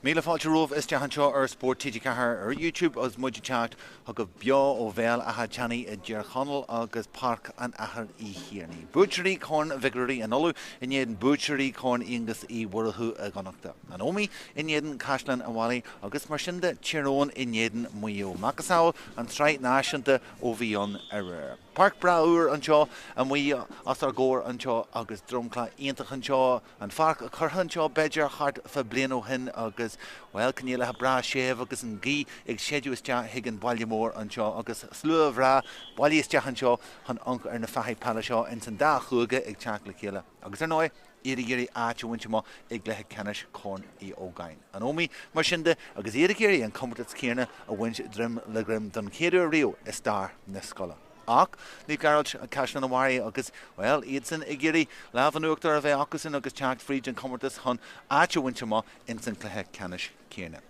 Míle fáilte romhaibh isteach anseo ar Spórt TG4 ar YouTube agus muid ag teacht chugaibh beo ó Bhéal Átha Seanaidh i dTír Chonaill agus Páirc an Athar Uí Thiarnaigh. Buaiteoirí Chorn Mhic Ruairí in Uladh in éadan buaiteoirí Chorn Aonghus Uí Mhurchú i gConnachta. An Ómaigh in éadan Caisleán an Bharraigh agus mar sin de Tír Eoghain in éadan Maigh Eo. Macasamhail an tsraith náisiúnta ó bhí ann aréir. Páirc breá úr anseo amuigh os ár gcomhair anseo agus dromchla iontach anseo. An pháirc curtha anseo b'fhéidir thart fá bliain ó shin agus, bhuel, coinníollacha breá séimh agus an ghaoth ag séideadh isteach chuig an bhaile mór anseo agus slua bhreá bailithe isteach anseo chun amharc ar na fathaigh peile seo ins an dá chúige ag teacht le chéile agus ar ndóigh iad ag iarraidh áit a bhaint amach i gcluiche ceannais Chorn Uí Ógáin. An Ómaigh mar sin de agus iad ag iarraidh an comórtas céanna a bhaint droim le droim don chéad uair riamh i stair na scoile. Ach Naomh Gearailt, Caisleán an Bharraigh agus, bhuel, iadsan ag iarraidh lámh in uachtar a bheith acusan agus teacht fríd an chomórtas chun áit a bhaint amach ins an cluiche ceannais céanna.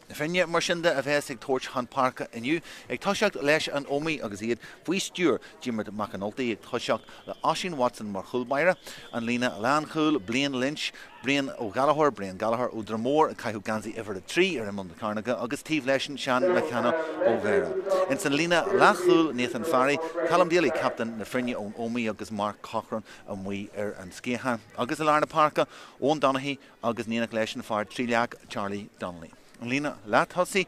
Na foirne, mar sin de, a bheas ag tabhairt chun páirce inniu, ag toiseacht leis an Ómaigh agus iad faoi stiúir Diarmuid McAnulty, ag toiseacht le Oisín Watson mar chúl báire, an líne lánchúil, Blaine Lynch, Brian Ó Gallchóir, Brian Gallagher ó Droim Mór ag caitheamh geansaí uimhir 3 ar imeall na cearnóige agus taobh leisean Seán McKenna ó Bhéarra. Ins an líne leathchúil Nathan Farry, Callum Daly, captaen na foirne ón Ómaigh agus Mark Cochran amuigh ar an sciathán. Agus i lár na páirce, Eoin Donaghy agus in éineacht leisean fear Tríleac, Charlie Donnelly. An líne leath-thosaigh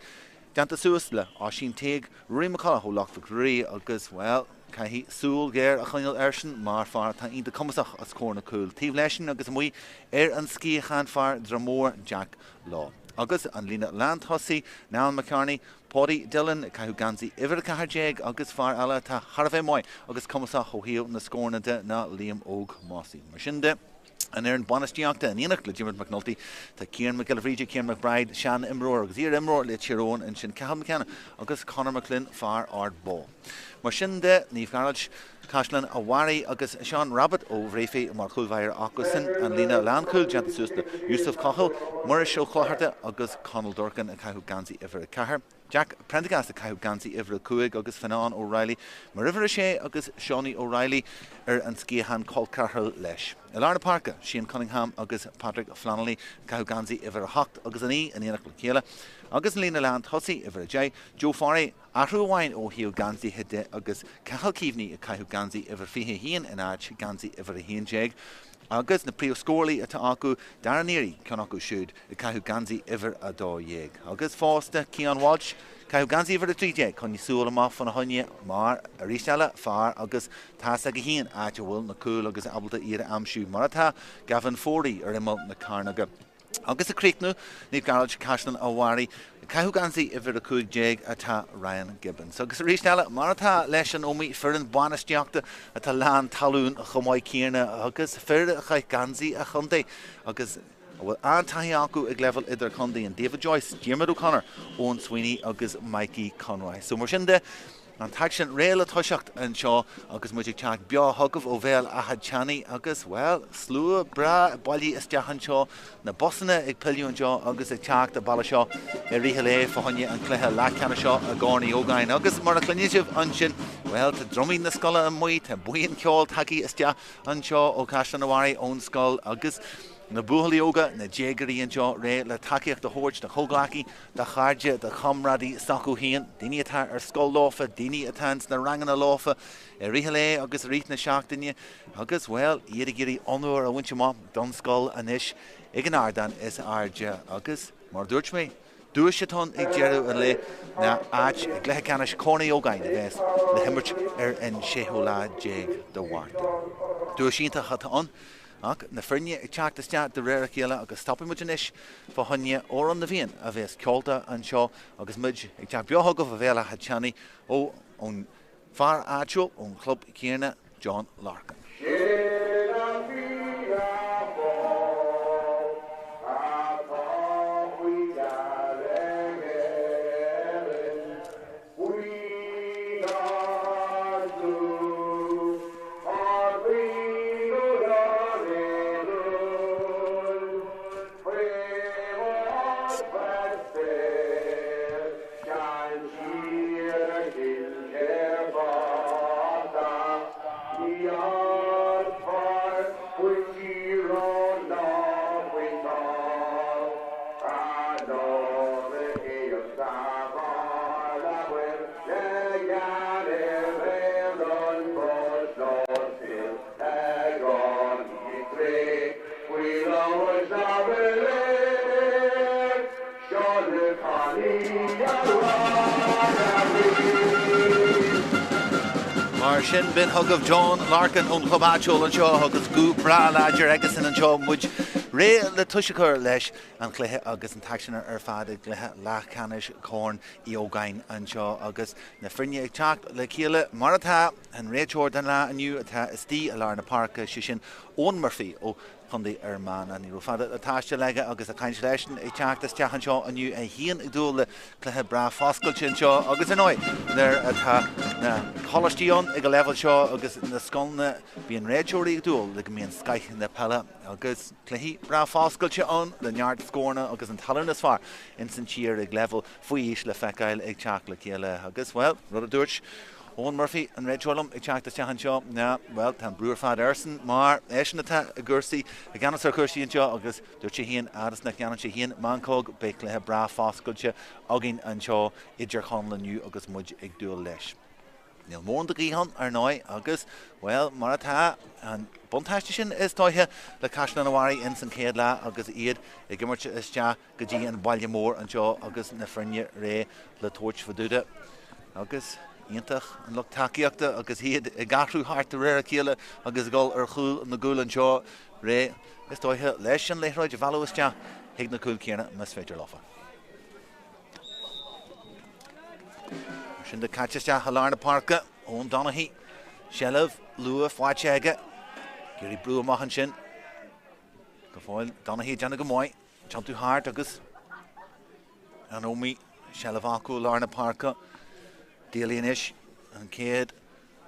déanta suas le Oisín Teague, Ruairí McCullough ó Loch Mhic Ruairí agus, bhuel, caithfidh súil ghéar a choinneáil airsean mar fear atá iontach cumasach os comhair na cúl. Taobh leisean agus amuigh ar an sciathán fear Droim Mór, Jack Law. Agus an líne lán-tosaigh, Niall McCarney, Paudie Dillon ag caitheamh geansaí uimhir 14 agus fear eile atá thar a bheith maith agus cumasach ó thaobh na scóranna de ná Liam Óg Mossey. Mar sin de. An fhoireann bainistíochta in éineacht le Diarmuid McNulty, tá Ciarán Mac Giolla Bhríde, Ciarán McBride, sean-imreoir agus iar-imreoir le Tír Eoghain ansin, Cathal McKenna agus Conor McGlynn, fear Ard Bó. Mar sin de, Naomh Gearailt, Caisleán a' Bharraigh agus Seán Rabbitte ó Bhréifí mar chúlbháire acusan, an líne lánchúil déanta suas le Yusuf Cohill, Muiris Ó Clochartaigh agus Conall Durcan ag caitheamh geansaí uimhir 4. Jack Prendergast ag caitheamh geansaí uimhir 5 agus Fionán O'Reilly mar uimhir 6 agus Seánie O'Reilly ar an sciathán col ceathrar leis. I lár na páirce, Shane Cunningham agus Patrick Flannelly ag caitheamh geansaí uimhir 8 agus 9 in éineacht le chéile agus an líne lán tosaigh, uimhir 10, Joe Farry, athrú amháin ó thaobh geansaithe de agus Cathal Keaveney ag caitheamh geansaí uimhir 21 in áit geansaí uimhir 11. Agus na príomhscórálaí atá acu, Darragh Neary, ceann acu siúd, ag caitheamh geansaí uimhir 12. Agus fosta, Cian Walsh, caitheamh geansaí uimhir 13, coinnigh súil amach fána choinne mar, arís eile, fear agus tá's aige féin áit a bhfuil na cúil agus ábalta iad a aimsiú, mar atá Gavin Forey ar imeall na cearnóige. Agus ag críochnú, Naomh Gearailt, Caisleán a' Bharraigh, ag caitheamh geansaí uimhir 15 atá Ryan Gibbons. Agus arís eile, mar atá leis an Ómaigh, foireann bainistíochta atá lán talún chomh maith céanna agus fir a chaith geansaí an chontae agus a bhfuil an-taithí acu ag leibhéal idirchontae, in David Joyce, Diarmuid O'Connor, Eoin Sweeney agus Mikey Conroy. So mar sin de, An t-aicsean réidh le toiseacht anseo agus muid ag teacht beo chugaibh ó Bhéal Átha Seanaidh agus, bhuel, slua breá bailithe isteach anseo, na busanna ag pilleadh anseo agus ag teacht an bealach seo i rith an lae fá choinne an cluiche leathcheannais seo i gCorn Uí Ógáin. Agus mar a chluineann sibh ansin, bhuel, tá drumaí na scoile amuigh, tá buíon ceoil tagtha isteach anseo ó Chaisleán an Bharraigh ón scoil agus na buachaillí óga, na déagóirí anseo réidh le tacaíocht a thabhairt do chomhghleacaí do chairde, do chomrádaí s'acu féin, daoine atá ar scoil leofa, daoine atá ins na ranganna leofa i rith an lae agus i rith na seachtaine agus, bhuel, iad ag iarraidh onóir a bhaint amach don scoil anois ag an ardán is airde agus, mar a dúirt mé, duais atá ann ag deireadh an lae ná áit i gcluiche ceannais Chorn Uí Ógáin a bheas le himirt ar an séú lá déag de Mhárta. Duais iontach atá ann. Ach na foirne ag teacht isteach de réir a chéile agus stopfaidh muid anois fá choinne Amhrán na bhFiann a bheas ceolta anseo agus muid ag teacht beo chugaibh ó Bhéal Átha Seanaidh ó ón fear áitiúil ón chlub céanna, John Larkin. Sin an Fianna Fáil atá faoi gheall ag Éirinn. Mar sin, b'in chugaibh John Larkin ón chlub áitiúil anseo agus guth breá láidir aigesan anseo. Muid réidh le tús a chur leis an chluiche agus an t-aicsean ar fad i gcluiche leathcheannais Chorn Uí Ógáin anseo agus na foirne ag teacht le chéile mar atá an réiteoir don lá inniu atá istigh i lár na páirce, sé sin Eoin Murphy ó Chontae Fhear Manach. Ní raibh fada le taisteal aige agus ag caint leisean ag teacht isteach anseo inniu é féin ag dúil le cluiche breá foscailte anseo agus ar ndóigh nuair atá na coláistí ann ag an leibhéal seo agus na scoileanna bíonn réiteoirí ag dúil le go mbíonn scoith na peile agus cluichí breá foscailte ann le neart scóranna agus an tallann is fearr ins an tír ag leibhéal faoi aois le feiceáil ag teacht le chéile agus, bhuel, rud a dúirt Eoin Murphy, an réiteoir liom, ag teacht isteach anseo ná, bhuel, tá an brú ar fad airsean mar eisean atá i gcúrsaí, i gceannas ar chúrsaí anseo agus dúirt sé féin, fhad is nach ndéanann sé féin meancóg, beidh cluiche breá foscailte againn anseo i dTír Chonaill inniu agus muid ag dúil leis. Níl mórán de ghaoth ann, ar ndóigh, agus, bhuel, mar atá, an buntáiste sin is dóiche le Caisleán an Bharraigh ins an chéad leath agus iad ag imirt isteach go dtí an baile mór anseo agus na foirne réidh le tabhairt faoi deara. Agus iontach an lucht tacaíochta agus iad ag athrú thart de réir a chéile agus ag dul ar chúl na gcúl anseo réidh, is dóiche, leis an liathróid a mhealladh isteach chuig na cúil céanna más féidir leofa. Mar sin de caite isteach i lár na páirce, Eoin Donaghy, seilbh luath faighte aige, ag iarraidh brú amach ansin. Go fóill Donaghy ag déanamh go maith, tiontú thart agus an Ómaigh seilbh acu i lár na páirce. Daly anois, an chéad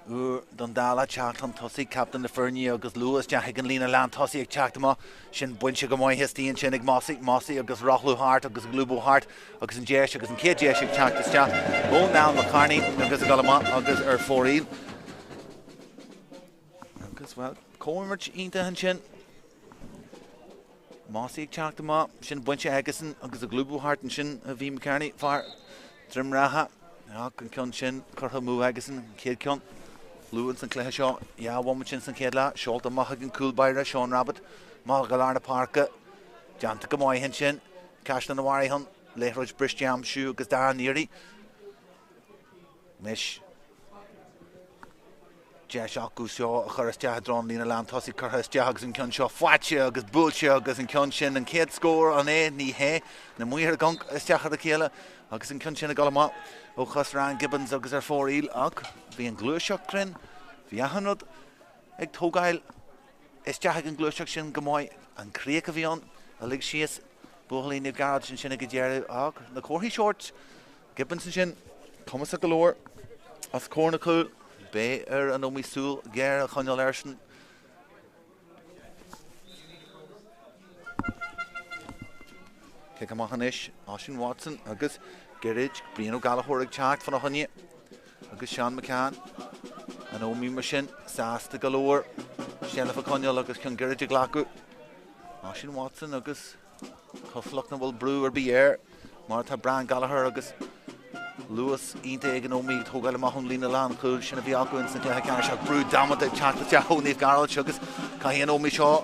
uair don Dáileach teacht chun tosaigh, captaen na foirne agus luath isteach ag an líne lántosaigh ag teacht amach. Sin bainte go maith istigh ansin ag Mossy, Mossy agus rothlú thart agus ag lúbadh thart agus an deis agus an chéad deis ag teacht isteach ó Niall McCarney agus ag dul amach agus ar fóraoil. Agus, bhuel, comhimirt iontach ansin. Mossy ag teacht amach, sin bainte aigesan agus ag lúbadh thart ansin a bhí McCarney, fear Droim Reatha. Ach an ceann sin curtha amú aigesan, an chéad cheann luath ins an cluiche seo. Dhá bhomaite ins an chéad leath, seolta amach ag an cúl báire, Seán Rabbitte, amach go lár na páirce. Déanta go maith ansin. Caisleán an Bharraigh chun liathróid briste a aimsiú agus dara n-iarraidh. Anois. Deis acu seo a chur isteach i dtreo an líne lántosaigh curtha isteach agus an ceann seo faighte agus buailte agus an ceann sin, an chéad scór, an é? Ní hé. Na maoir ag gonc isteach ar a chéile agus an ceann sin ag dul amach ó chos Ryan Gibbons agus ar fóraoil ach bhí an ghluaiseacht cruinn, bhí achan rud ag tógáil isteach ag an ghluaiseacht sin go maith. An chríoch a bhí ann a lig síos buachaillí Naomh Gearóid ansin ag an deireadh ach na comharthaí sóirt Gibbons ansin, cumasach go leor os comhair na cúl. Beidh ar an Ómaigh súil ghéar a choinneáil airsean. Cic amach anois, Oisín Watson agus gairid Brian Ó Gallchóir ag teacht fána choinne agus Seán McCann. An Ómaigh mar sin, sásta go leor seilbh a choinneáil agus ceann gairid a ghlacadh. Oisín Watson agus Cosúlacht nach bhfuil brú ar bith air mar atá Brian Gallagher agus luas iontach ag an Ómaigh ag tógáil amach ón líne lánchúil sin a bhí acu ins an gcluiche ceannais ach brú damanta ag teacht isteach ó Naomh Gearailt agus caithfidh an Ómaigh seo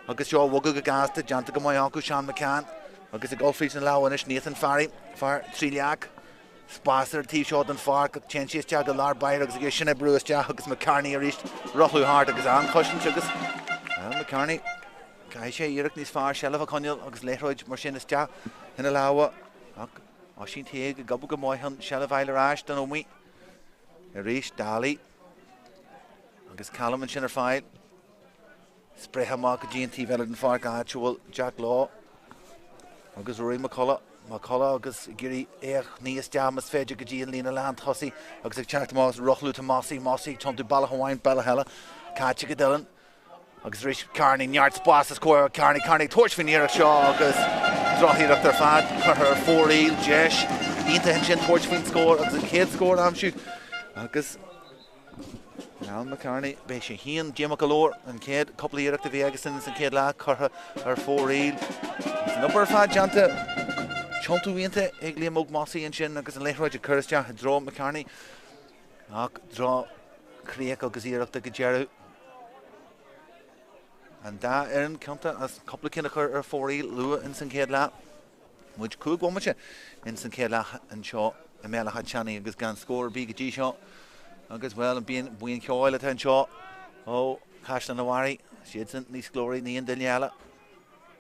agus seo a bhogadh go gasta, déanta go maith acu Seán McCann agus ag dul fríd na lámha anois Nathan Farry, fear Trí Leac. Spás ar an taobh seo den pháirc ach téann sé isteach go lár báire agus ag é sin ag brú isteach agus McCarney arís rothlú thart agus an-chosaint agus McCarney caithfidh sé iarracht níos fearr seilbh a choinneáil agus liathróid mar sin isteach ina lámha ach Oisín Teague ag obair go maith chun seilbh a fháil ar ais don Ómaigh arís Daly agus Callum ansin ar fáil. Spréithe amach go dtí an taobh eile den pháirc áit a bhfuil Jack Law agus Rory McCullough. McCullough agus ag iarraidh é a shní isteach más féidir go dtí an líne lán tosaigh agus ag teacht amach agus rothlú tá Mossy. Mossy ag tiontú bealach amháin, bealach eile. Caite go Dillon agus arís Kearney, neart spás os comhair Kearney. Kearney ag tabhairt faoin iarracht seo agus drochiarracht ar fad curtha ar fóraoil. Deis iontach ansin tabhairt faoin scór agus an chéad scór a aimsiú agus Niall McCarney, beidh sé féin díomách go leor. An chéad cúpla iarracht a bhí aigesan ins an chéad leath curtha ar fóraoil. Agus an obair ar fad déanta. Tiontú iontach ag Liam Óg Mossy ansin agus an liathróid ag cur isteach i dtreo McCarney. Ach droch-chríoch agus iarracht ag an deireadh. An dá fhoireann ciontach as cúpla ceann a chur ar fóraoil luath ins an chéad leath. Muid 5 bhomaite ins an chéad leath anseo i mBéal Átha Seanaidh agus gan scór ar bith go dtí seo. Agus, bhuel, an buíon cheoil atá anseo ó Chaisleán an Bharraigh, siadsan níos glóraí ná aon duine eile.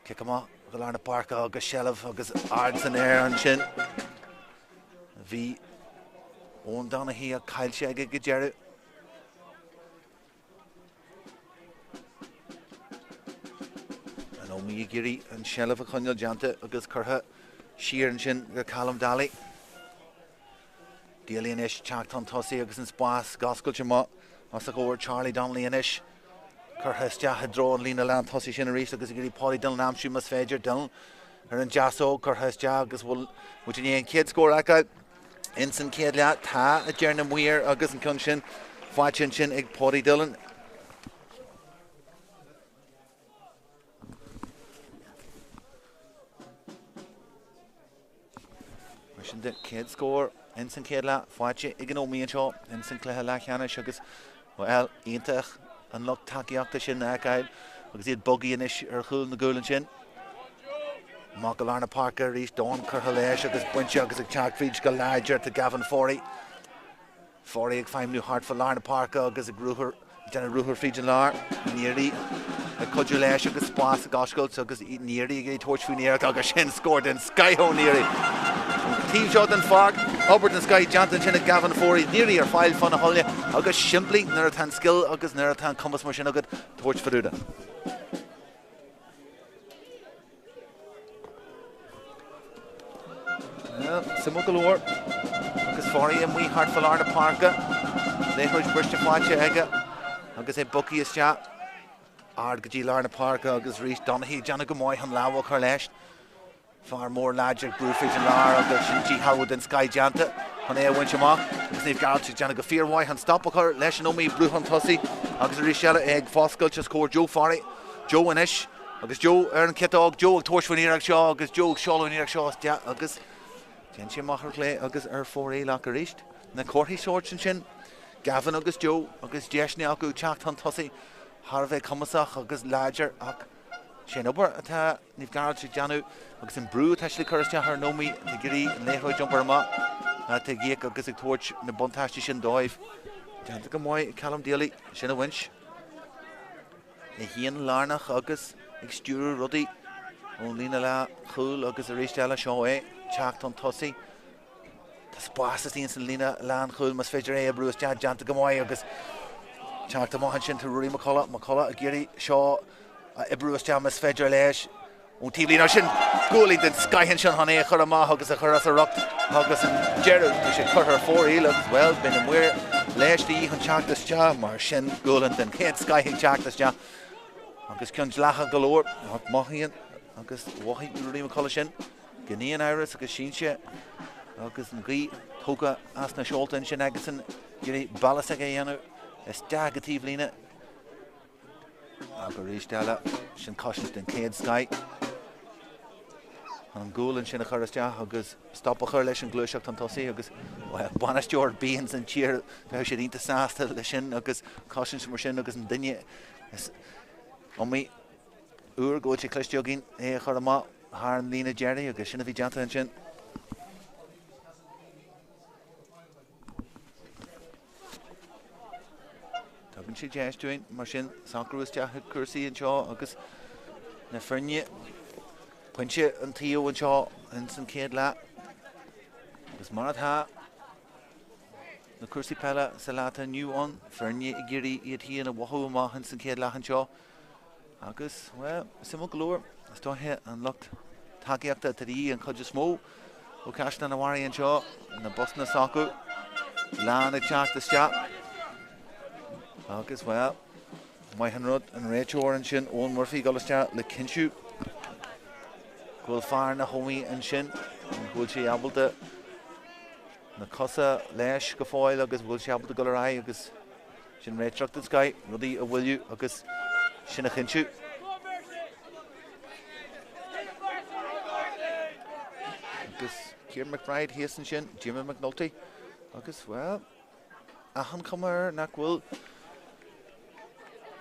Cic amach go lár na páirce agus seilbh agus ard san aer ansin. Bhí Eoin Donaghy ach caillte aige go deireadh. An Ómaigh ag iarraidh an seilbh a choinneáil déanta agus curtha siar ansin go Callum Daly. Daly anois teacht chun tosaigh agus an spás ag oscailt amach os a chomhair. Charlie Donnelly anois curtha isteach i dtreo an líne lán tosaigh sin arís agus ag iarraidh Paudie Dillon a aimsiú más féidir. Dillon ar an deasóg curtha isteach agus bhfuil muid i ndiaidh an chéad scór a fheiceáil ins an chéad leath. Tá, a deir na maoir agus an ceann sin faighte ansin ag Paudie Dillon. Mar sin de, chéad scór ins an chéad leath faighte ag an Ómaigh anseo ins an cluiche leathcheannais agus, bhuel, iontach an lucht tacaíochta sin a fheiceáil agus iad bogtha anois ar chúl na gcúl ansin. Amach go lár na páirce arís, dorn curtha leis agus bainte agus ag teacht fríd go láidir tá Gavin Forey. Forey ag feidhmniú thart fá lár na páirce agus ag ruathar, ag déanamh ruathar fríd an lár. Neary ag cuidiú leis agus spás ag oscailt agus Neary ag tabhairt faoin iarracht agus sin scór den scoith ó Neary. Ón taobh seo den pháirc, obair den scoith déanta ansin ag Gavin Forey. Neary ar fáil fána choinne agus simplí nuair atá an scil agus nuair atá an cumas mar sin agat tabhairt faoi deara. Suimiúil go leor agus Forey amuigh thart fá lár na páirce. Liathróid briste faighte aige agus é bogtha isteach ard go dtí lár na páirce agus arís Donaghy ag déanamh go maith an lámh a chur leis. Fear mór láidir ag brú fríd an lár agus sin díshealbhú den scoith déanta chun é a bhaint amach agus Naomh Gearailt ag déanamh go fíormhaith an stop a chur leis an Ómaigh brú chun tosaigh agus arís eile é ag foscailt os comhair Joe Forey. Joe anois Agus Joe ar an chiotóg, Joe ag tabhairt faoin iarracht seo agus Joe ag seoladh an iarracht seo isteach agus téann sé amach ar chlé agus ar fóraoil ach arís na comharthaí sóirt ansin, Gavin agus Joe agus deiseanna acu teacht chun tosaigh thar a bheith cumasach agus láidir ach sé an obair atá Naomh Gearailt ag déanamh agus an brú atá siad ag cur isteach ar an Ómaigh ag iarraidh an liathróid a iompar amach atá ag íoc agus ag tabhairt na buntáistí sin dóibh. Déanta go maith ag Callum Daly sin a bhaint. É féin lárnach agus ag stiúradh rudaí ón líne leath chúil agus arís eile seo é teacht chun tosaigh. Tá spás istigh ins an líne lán chúil más féidir é a brú isteach déanta go maith agus teacht amach ansin tá Ruairí McCullough, McCullough ag iarraidh seo a oibriú isteach más féidir leis. Ón taobhlíne sin, gualainn den scoith ansin chun é a chur amach agus a chur as a riocht agus an deireadh tá sé curtha ar fóraoil agus, bhuel, beidh na maoir leis de dhíth chun teacht isteach mar sin, gualainn den chéad scoith ag teacht isteach agus ceann dleathach go leor ach mothaíonn agus mhothaigh Ruairí McCullough sin gan aon amhras agus sínte agus an ghaoth tógtha as na seolta ansin aigesan ag iarraidh bealach s'aige a dhéanamh isteach go taobhlíne. Ach arís eile, sin cosaint den chéad scoith. An gualainn sin a chur isteach agus stop a chur leis an gluaiseacht chun tosaigh agus bainisteoir ar bith ins an tír bheadh siad iontach sásta leis sin agus cosaint mar sin agus an duine is iomaí uair go bhfuil sé cliste againn é a chur amach thar an líne deiridh agus sin a bhí déanta ansin. Tugann sé deis dúinn mar sin socrú isteach i gcúrsaí anseo agus na foirne pointe an taobh anseo ins an chéad leath. Agus mar atá na cúrsaí peile sa lá atá inniu ann, foirne ag iarraidh iad féin a mhothú amach ins an chéad leath anseo. Agus, bhuel, suimiúil go leor, is dóiche an lucht tacaíochta atá de dhíth an chuid is mó ó Chaisleán an Bharraigh anseo, na busanna s'acu lán ag teacht isteach. Agus, bhuel, maith an rud an réiteoir ansin, Eoin Murphy, ag dul isteach le cinntiú go bhfuil fear na hÓmaí ansin, go bhfuil sé ábalta na cosa leis go fóill agus go bhfuil sé ábalta dul ar aghaidh agus Sin réiteoireacht den scoith, rudaí a mhoilliú agus sin a chinntiú. Agus Kieran McBride thíos ansin, Diarmuid McNulty agus, bhuel, achan chuma air nach bhfuil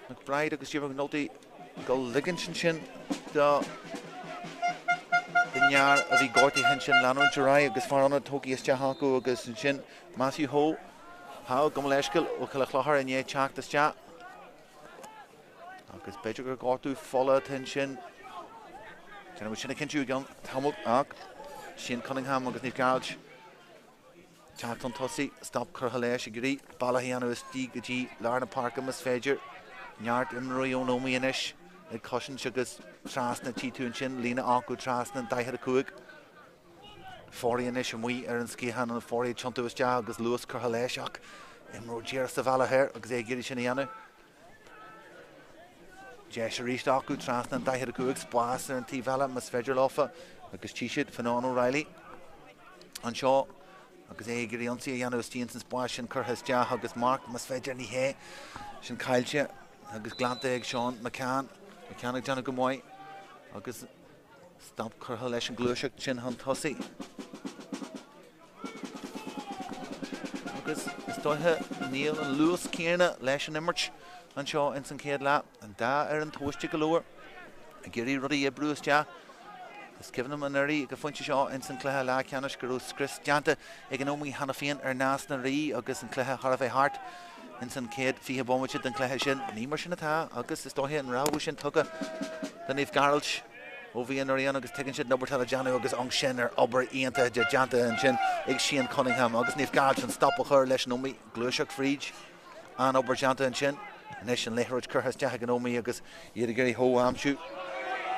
McBride agus Diarmuid McNulty ag dul ligint ansin do don fhear a bhí gortaithe ansin leanúint ar aghaidh agus fear ionaid tógtha isteach acu agus ansin Matthew Howe. Howe, gabh mo leithscéal, ó Chill Chlochair i ndiaidh teacht isteach. Agus b'fhéidir gur gortú fola atá ansin. Déanfaidh muid sin a chinntiú i gceann tamaill ach Shane Cunningham agus Naomh Gearailt teacht chun tosaigh, stop curtha leis ag iarraidh bealach a dhéanamh istigh go dtí lár na páirce más féidir. Neart imreoirí ón Ómaigh anois ag cosaint agus trasna tchí tú ansin, líne acu trasna an 45. Forry anois amuigh ar an sciathán, an Forry ag tiontú isteach agus luas curtha leis ach imreoir díreach sa bhealach air agus é ag iarraidh sin a dhéanamh. Deis arís acu trasna an 45, spás ar an taobh eile más féidir leofa agus tchí siad Fionán O'Reilly anseo agus é ag iarraidh ionsaí a dhéanamh istigh ins an spás sin curtha isteach agus marc más féidir ní hé sin caillte agus glanta ag Seán McCann. McCann ag déanamh go maith agus stop curtha leis an gluaiseacht sin chun tosaigh. Agus is dóiche níl an luas céanna leis an imirt anseo ins an chéad leath. An dá fhoireann tomhaiste go leor ag iarraidh rudaí a oibriú isteach. Is cuimhin liom anuraidh ag an phointe seo ins an cluiche leathcheannais go raibh scrios déanta ag an Ómaigh cheana féin ar Nás na Rí agus an cluiche chóir a bheith thart ins an chéad 20 bomaite den chluiche sin. Ní mar sin atá agus is dóiche an rabhadh sin tugtha do Naomh Gearailt. Ó bhí anuraidh ann agus tuigeann siad an obair atá le déanamh agus ansin ar obair iontach déanta ansin ag Shane Cunningham agus Naomh Gearailt an stop a chur leis an Ómaigh gluaiseacht fríd. An-obair déanta ansin. Anois an liathróid curtha isteach ag an Ómaigh agus iad ag iarraidh Howe a aimsiú.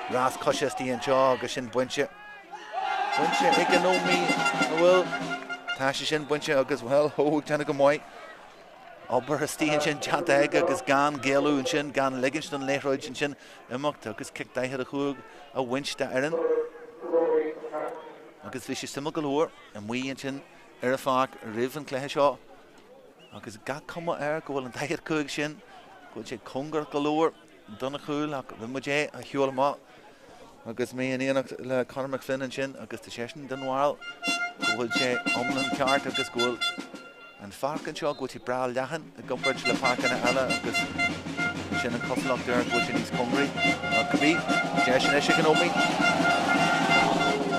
Rás coise istigh anseo agus sin bainte. Bainte ag an Ómaigh an bhfuil? Tá sé sin bainte agus bhuel Howe ag déanamh go maith. Obair istigh ansin déanta aige agus gan géilleadh ansin, gan ligint don liathróid ansin imeacht agus cic 45 a bhaint dá fhoireann. Agus bhí sé suimiúil go leor amuigh ansin ar an pháirc roimh an chluiche seo agus gach cuma air go bhfuil an 45 sin, go bhfuil sé cóngarach go leor don chúl ach rinne muid é a shiúl amach agus mé in éineacht le Conor McFlynn ansin agus tá seisean den bharúil go bhfuil sé iomlán ceart agus go bhfuil an pháirc anseo, go bhfuil sé breá leathan i gcomparáid le páirceanna eile agus sin an chosúlacht air go bhfuil sé níos cóngaraí. Ach cibé, deis anois ag an Ómaigh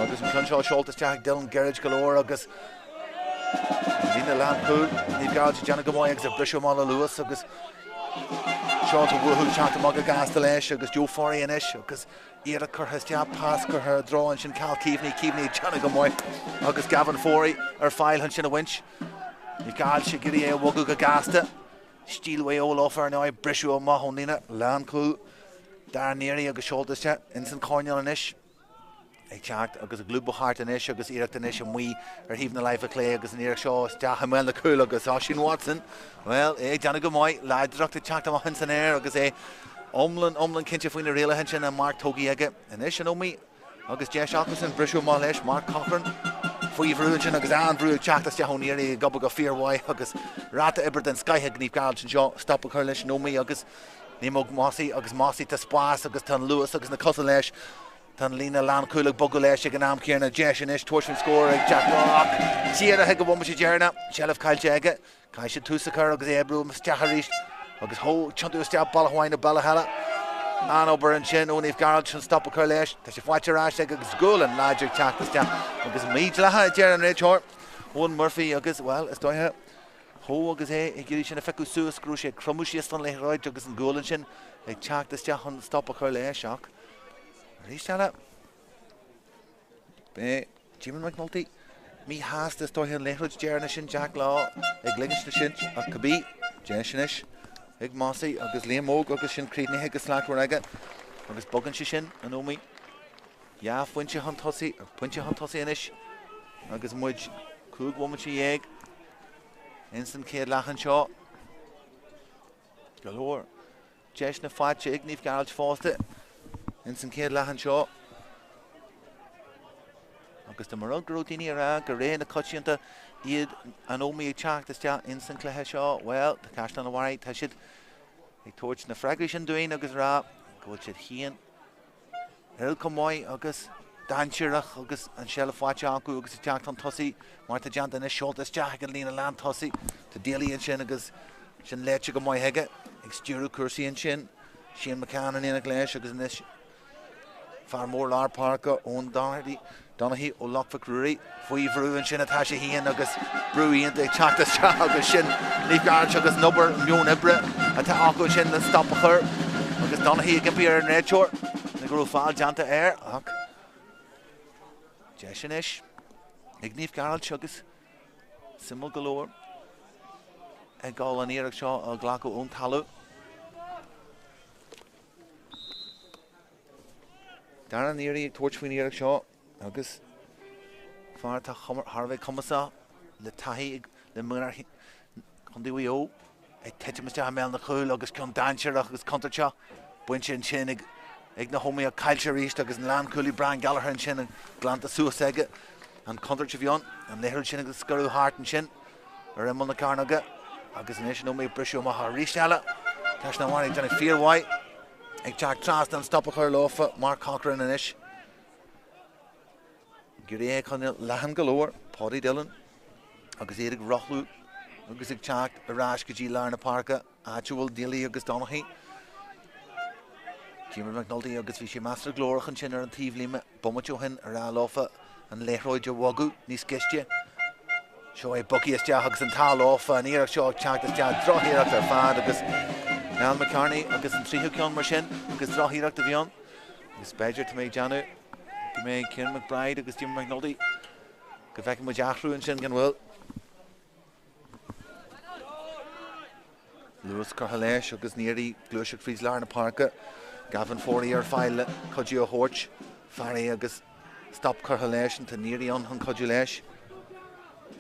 agus an ceann seo seolta isteach ag Dylan gairid go leor agus líne lánchúil Naomh Gearailt ag déanamh go maith agus ag briseadh amach le luas agus seolta uathu teacht amach go gasta leis agus Joe Forry anois agus iarracht curtha isteach, pas curtha i dtreo ansin Cal Keaveney, Keaveney ag déanamh go maith agus Gavin Forry ar fáil chun sin a bhaint. Naomh Gearailt ag iarraidh é a bhogadh go gasta. Stíl Mhaigh Eo leofa ar ndóigh, briseadh amach ón líne lánchúil Darren Neary agus seolta isteach ins an choirnéal anois. ag teacht agus ag lúbadh thart anois agus iarracht anois amuigh ar thaobh na láimhe clé agus an iarracht seo isteach i mbéal na cúl agus Oisín Watson, bhuel, é ag déanamh go maith, láidreacht ag teacht amach ins an aer agus é iomlán, iomlán cinnte faoi na rialacha ansin, an marc tógtha aige. Anois an Ómaigh agus deis acusan briseadh amach leis, Mark Cochran faoi bhrú ansin agus an-bhrú ag teacht isteach ón Iarraidh ag obair go fíormhaith agus ráta oibre den scoith ag Naomh Gearailt anseo, stop a chur leis an Ómaigh agus Liam Óg Mossy agus Mossy tá spás agus tá an luas agus na cosa leis. Tá an líne lánchúil ag bogadh leis ag an am céanna. Deis anois tabhairt faoin scór ag Jack ach díreach ag an bhomaite deireanach. Seilbh caillte aige. Caithfidh siad tús a chur agus é a oibriú isteach arís. Agus Howe ag tiontú isteach bealach amháin nó bealach eile. An-obair ansin ó Naomh Gearailt chun stop a chur leis. Tá sé faighte ar ais aige agus gualainn láidir ag teacht isteach agus mídhleathach a deir an réiteoir Eoin Murphy agus, bhuel, is dóiche, Howe agus é ag iarraidh sin a phiocadh suas go raibh sé ag cromadh síos don liathróid agus an gualainn sin ag teacht isteach chun stop a chur leis ach arís eile beidh Jimmy McNulty míshásta is dóiche an liathróid deireanach sin Jack Law ag ligint leis sin ach cibé deis anois ag Mossy agus Liam Óg agus sin críochnaithe go slachtmhar aige agus bogann sé sin an Ómaigh dhá phointe chun tosaigh, pointe chun tosaigh anois agus muid 15 bhomaite ins an chéad leath anseo. Go leor deiseanna faighte ag Naomh Gearailt fosta ins an chéad leath anseo. Agus dá mba rud go raibh daoine ag rá gur ré na coitianta iad an Ómaigh ag teacht isteach ins an chluiche seo, bhuel, tá Caisleán an Bharraigh, tá siad ag tabhairt na freagraí sin dúinn agus rá go bhfuil siad féin Oiread chomh maith agus dainséarach agus an seilbh faighte acu agus ag teacht chun tosaigh mar atá déanta anois, seolta isteach ag an líne lántosaigh. Tá Daly ansin agus sin léite go maith aige ag stiúradh cúrsaí ansin. Shane McCann in éineacht leis agus anois fear mór lár páirce Eoin Doherty. Donaghy ó Loch Mhic Ruairí faoi bhrú ansin atá sé féin agus brú iontach ag teacht isteach agus sin Naomh Gearailt agus an obair, meon oibre atá acu ansin le stop a chur agus Donaghy ag impí ar an réiteoir go raibh feall déanta air ach deis anois ag Naomh Gearailt agus suimiúil go leor ag dul an iarracht seo a ghlacadh ón talamh. Darren Neary ag tabhairt faoin iarracht seo agus fear atá thar a bheith cumasach le taithí le mionúir Chontae Mhaigh Eo ag titim isteach i mbéal na cúil agus ceann dainséarach agus contúirteach bainte ansin ag ag na hÓmaigh ach caillte arís agus an lánchúlaí Brian Gallagher ansin glanta suas aige an chontúirt a bhí ann an liathróid sin agus sciorradh thart ansin ar imeall na cearnóige agus anois an Ómaigh ag briseadh amach arís eile. Caisleán an Bharraigh ag déanamh fíormhaith. Ag teacht trasna an stop a chur leofa, Mark Corcoran anois. Ag iarraidh é a choinneáil leathan go leor, Paudie Dillon agus iad ag rothlú agus ag teacht ar ais go dtí lár na páirce, áit a bhfuil Daly agus Donaghy. Diarmuid McNulty agus bhí sé measartha glórach ansin ar an taobhlíne. Bomaite ó shin a rá leofa an liathróid a bhogadh níos gaiste. Seo é bogtha isteach agus an t-ádh leofa, an iarracht seo ag teacht isteach, drochiarracht ar fad agus Niall McCarney agus an tríú ceann mar sin agus drochiarracht a bhí ann. Agus b'fhéidir, tá mé ag déanamh go mbeidh Ciarán McBride agus Diarmuid McNulty go bhfeicfidh muid athrú ansin gan mhoill. Luas curtha leis agus Neary ag gluaiseacht fríd lár na páirce. Gavin Forey ar fáil le cuidiú a thabhairt. Farry agus stop curtha leis an tá Neary ann chun cuidiú leis.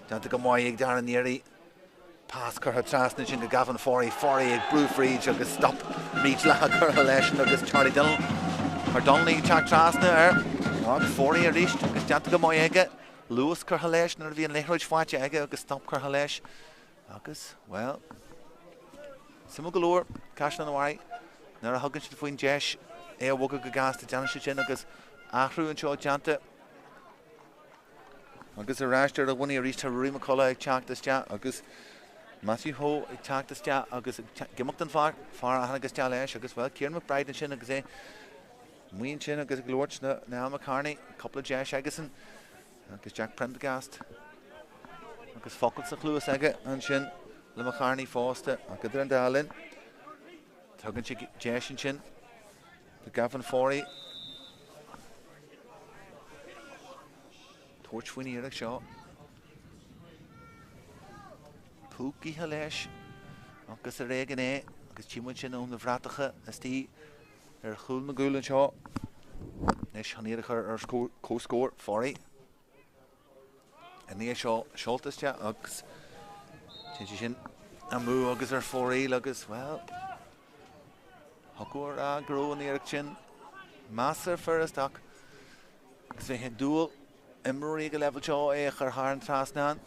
Déanta go maith ag Darren Neary. Pas curtha trasna ansin go Gavin Forey. Forey ag brú fríd agus stop mídhleathach curtha leis agus Charlie Dillon or Donnelly ag teacht trasna air. Ach Forey arís agus déanta go maith aige. Luas curtha leis nuair a bhí an liathróid faighte aige agus stop curtha leis. Agus, bhuel, suimiúil go leor, Caisleán an Bharraigh, nuair a thugann siad faoin deis é a bhogadh go gasta, déanann siad sin agus athrú anseo déanta. Agus ar ais ar a bhonnaí arís tá Ruairí McCullough ag teacht isteach agus Matthew Howe ag teacht isteach agus ag imeacht den pháirc, fear a tháinig isteach leis agus, bhuel, Kieran McBride ansin agus é amuigh ansin agus ag labhairt le Niall McCarney, cúpla deis aigesan. Agus Jack Prendergast agus focal sa chluas aige ansin le McCarney fosta ach idir an dá linn tugann sé deis ansin do Gavin Forey tabhairt faoin iarracht seo. Púcaithe leis agus ar éigean é agus tchí muid sin ó na bhratacha istigh ar chúl na gcúl anseo. Anois chun iad a chur ar comhscór, Forey. I ndiaidh seo seolta isteach agus téann sé sin amú agus ar fóraoil agus, bhuel, thiocfadh a rá go raibh an iarracht sin measartha furast ach agus bheith ag dúil imreoirí ag an leibhéal seo é a chur thar an trasnán.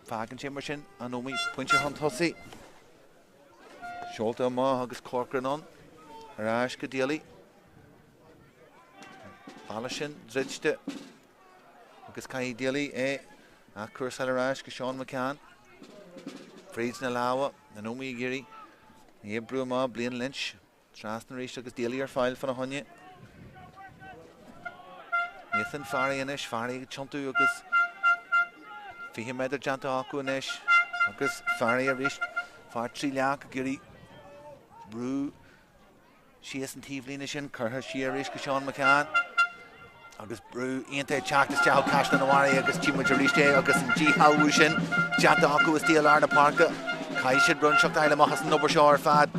Fágann sé mar sin an Ómaigh pointe chun tosaigh. Seolta amach agus Corcoran ann. Ar ais go Daly. Bealach sin druidte agus caithfidh Daly é a chúrsáil ar ais go Seán McCann. Fríd na lámha, an Ómaigh ag iarraidh é a oibriú amach, Blaine Lynch. Trasna arís agus Daly ar fáil fána choinne. Nathan Farry anois, Farry ag tiontú agus 20 méadar déanta acu anois agus Farry arís, fear 3 leac ag iarraidh brú síos an taobhlíne sin, curtha siar arís go Seán McCann agus brú iontach ag teacht isteach ó Caisleán an Bharraigh agus tchí muid arís é agus an díshealbhú sin déanta acu istigh i lár na páirce. Caithfidh siad rud inteacht a fháil amach as an obair seo ar fad.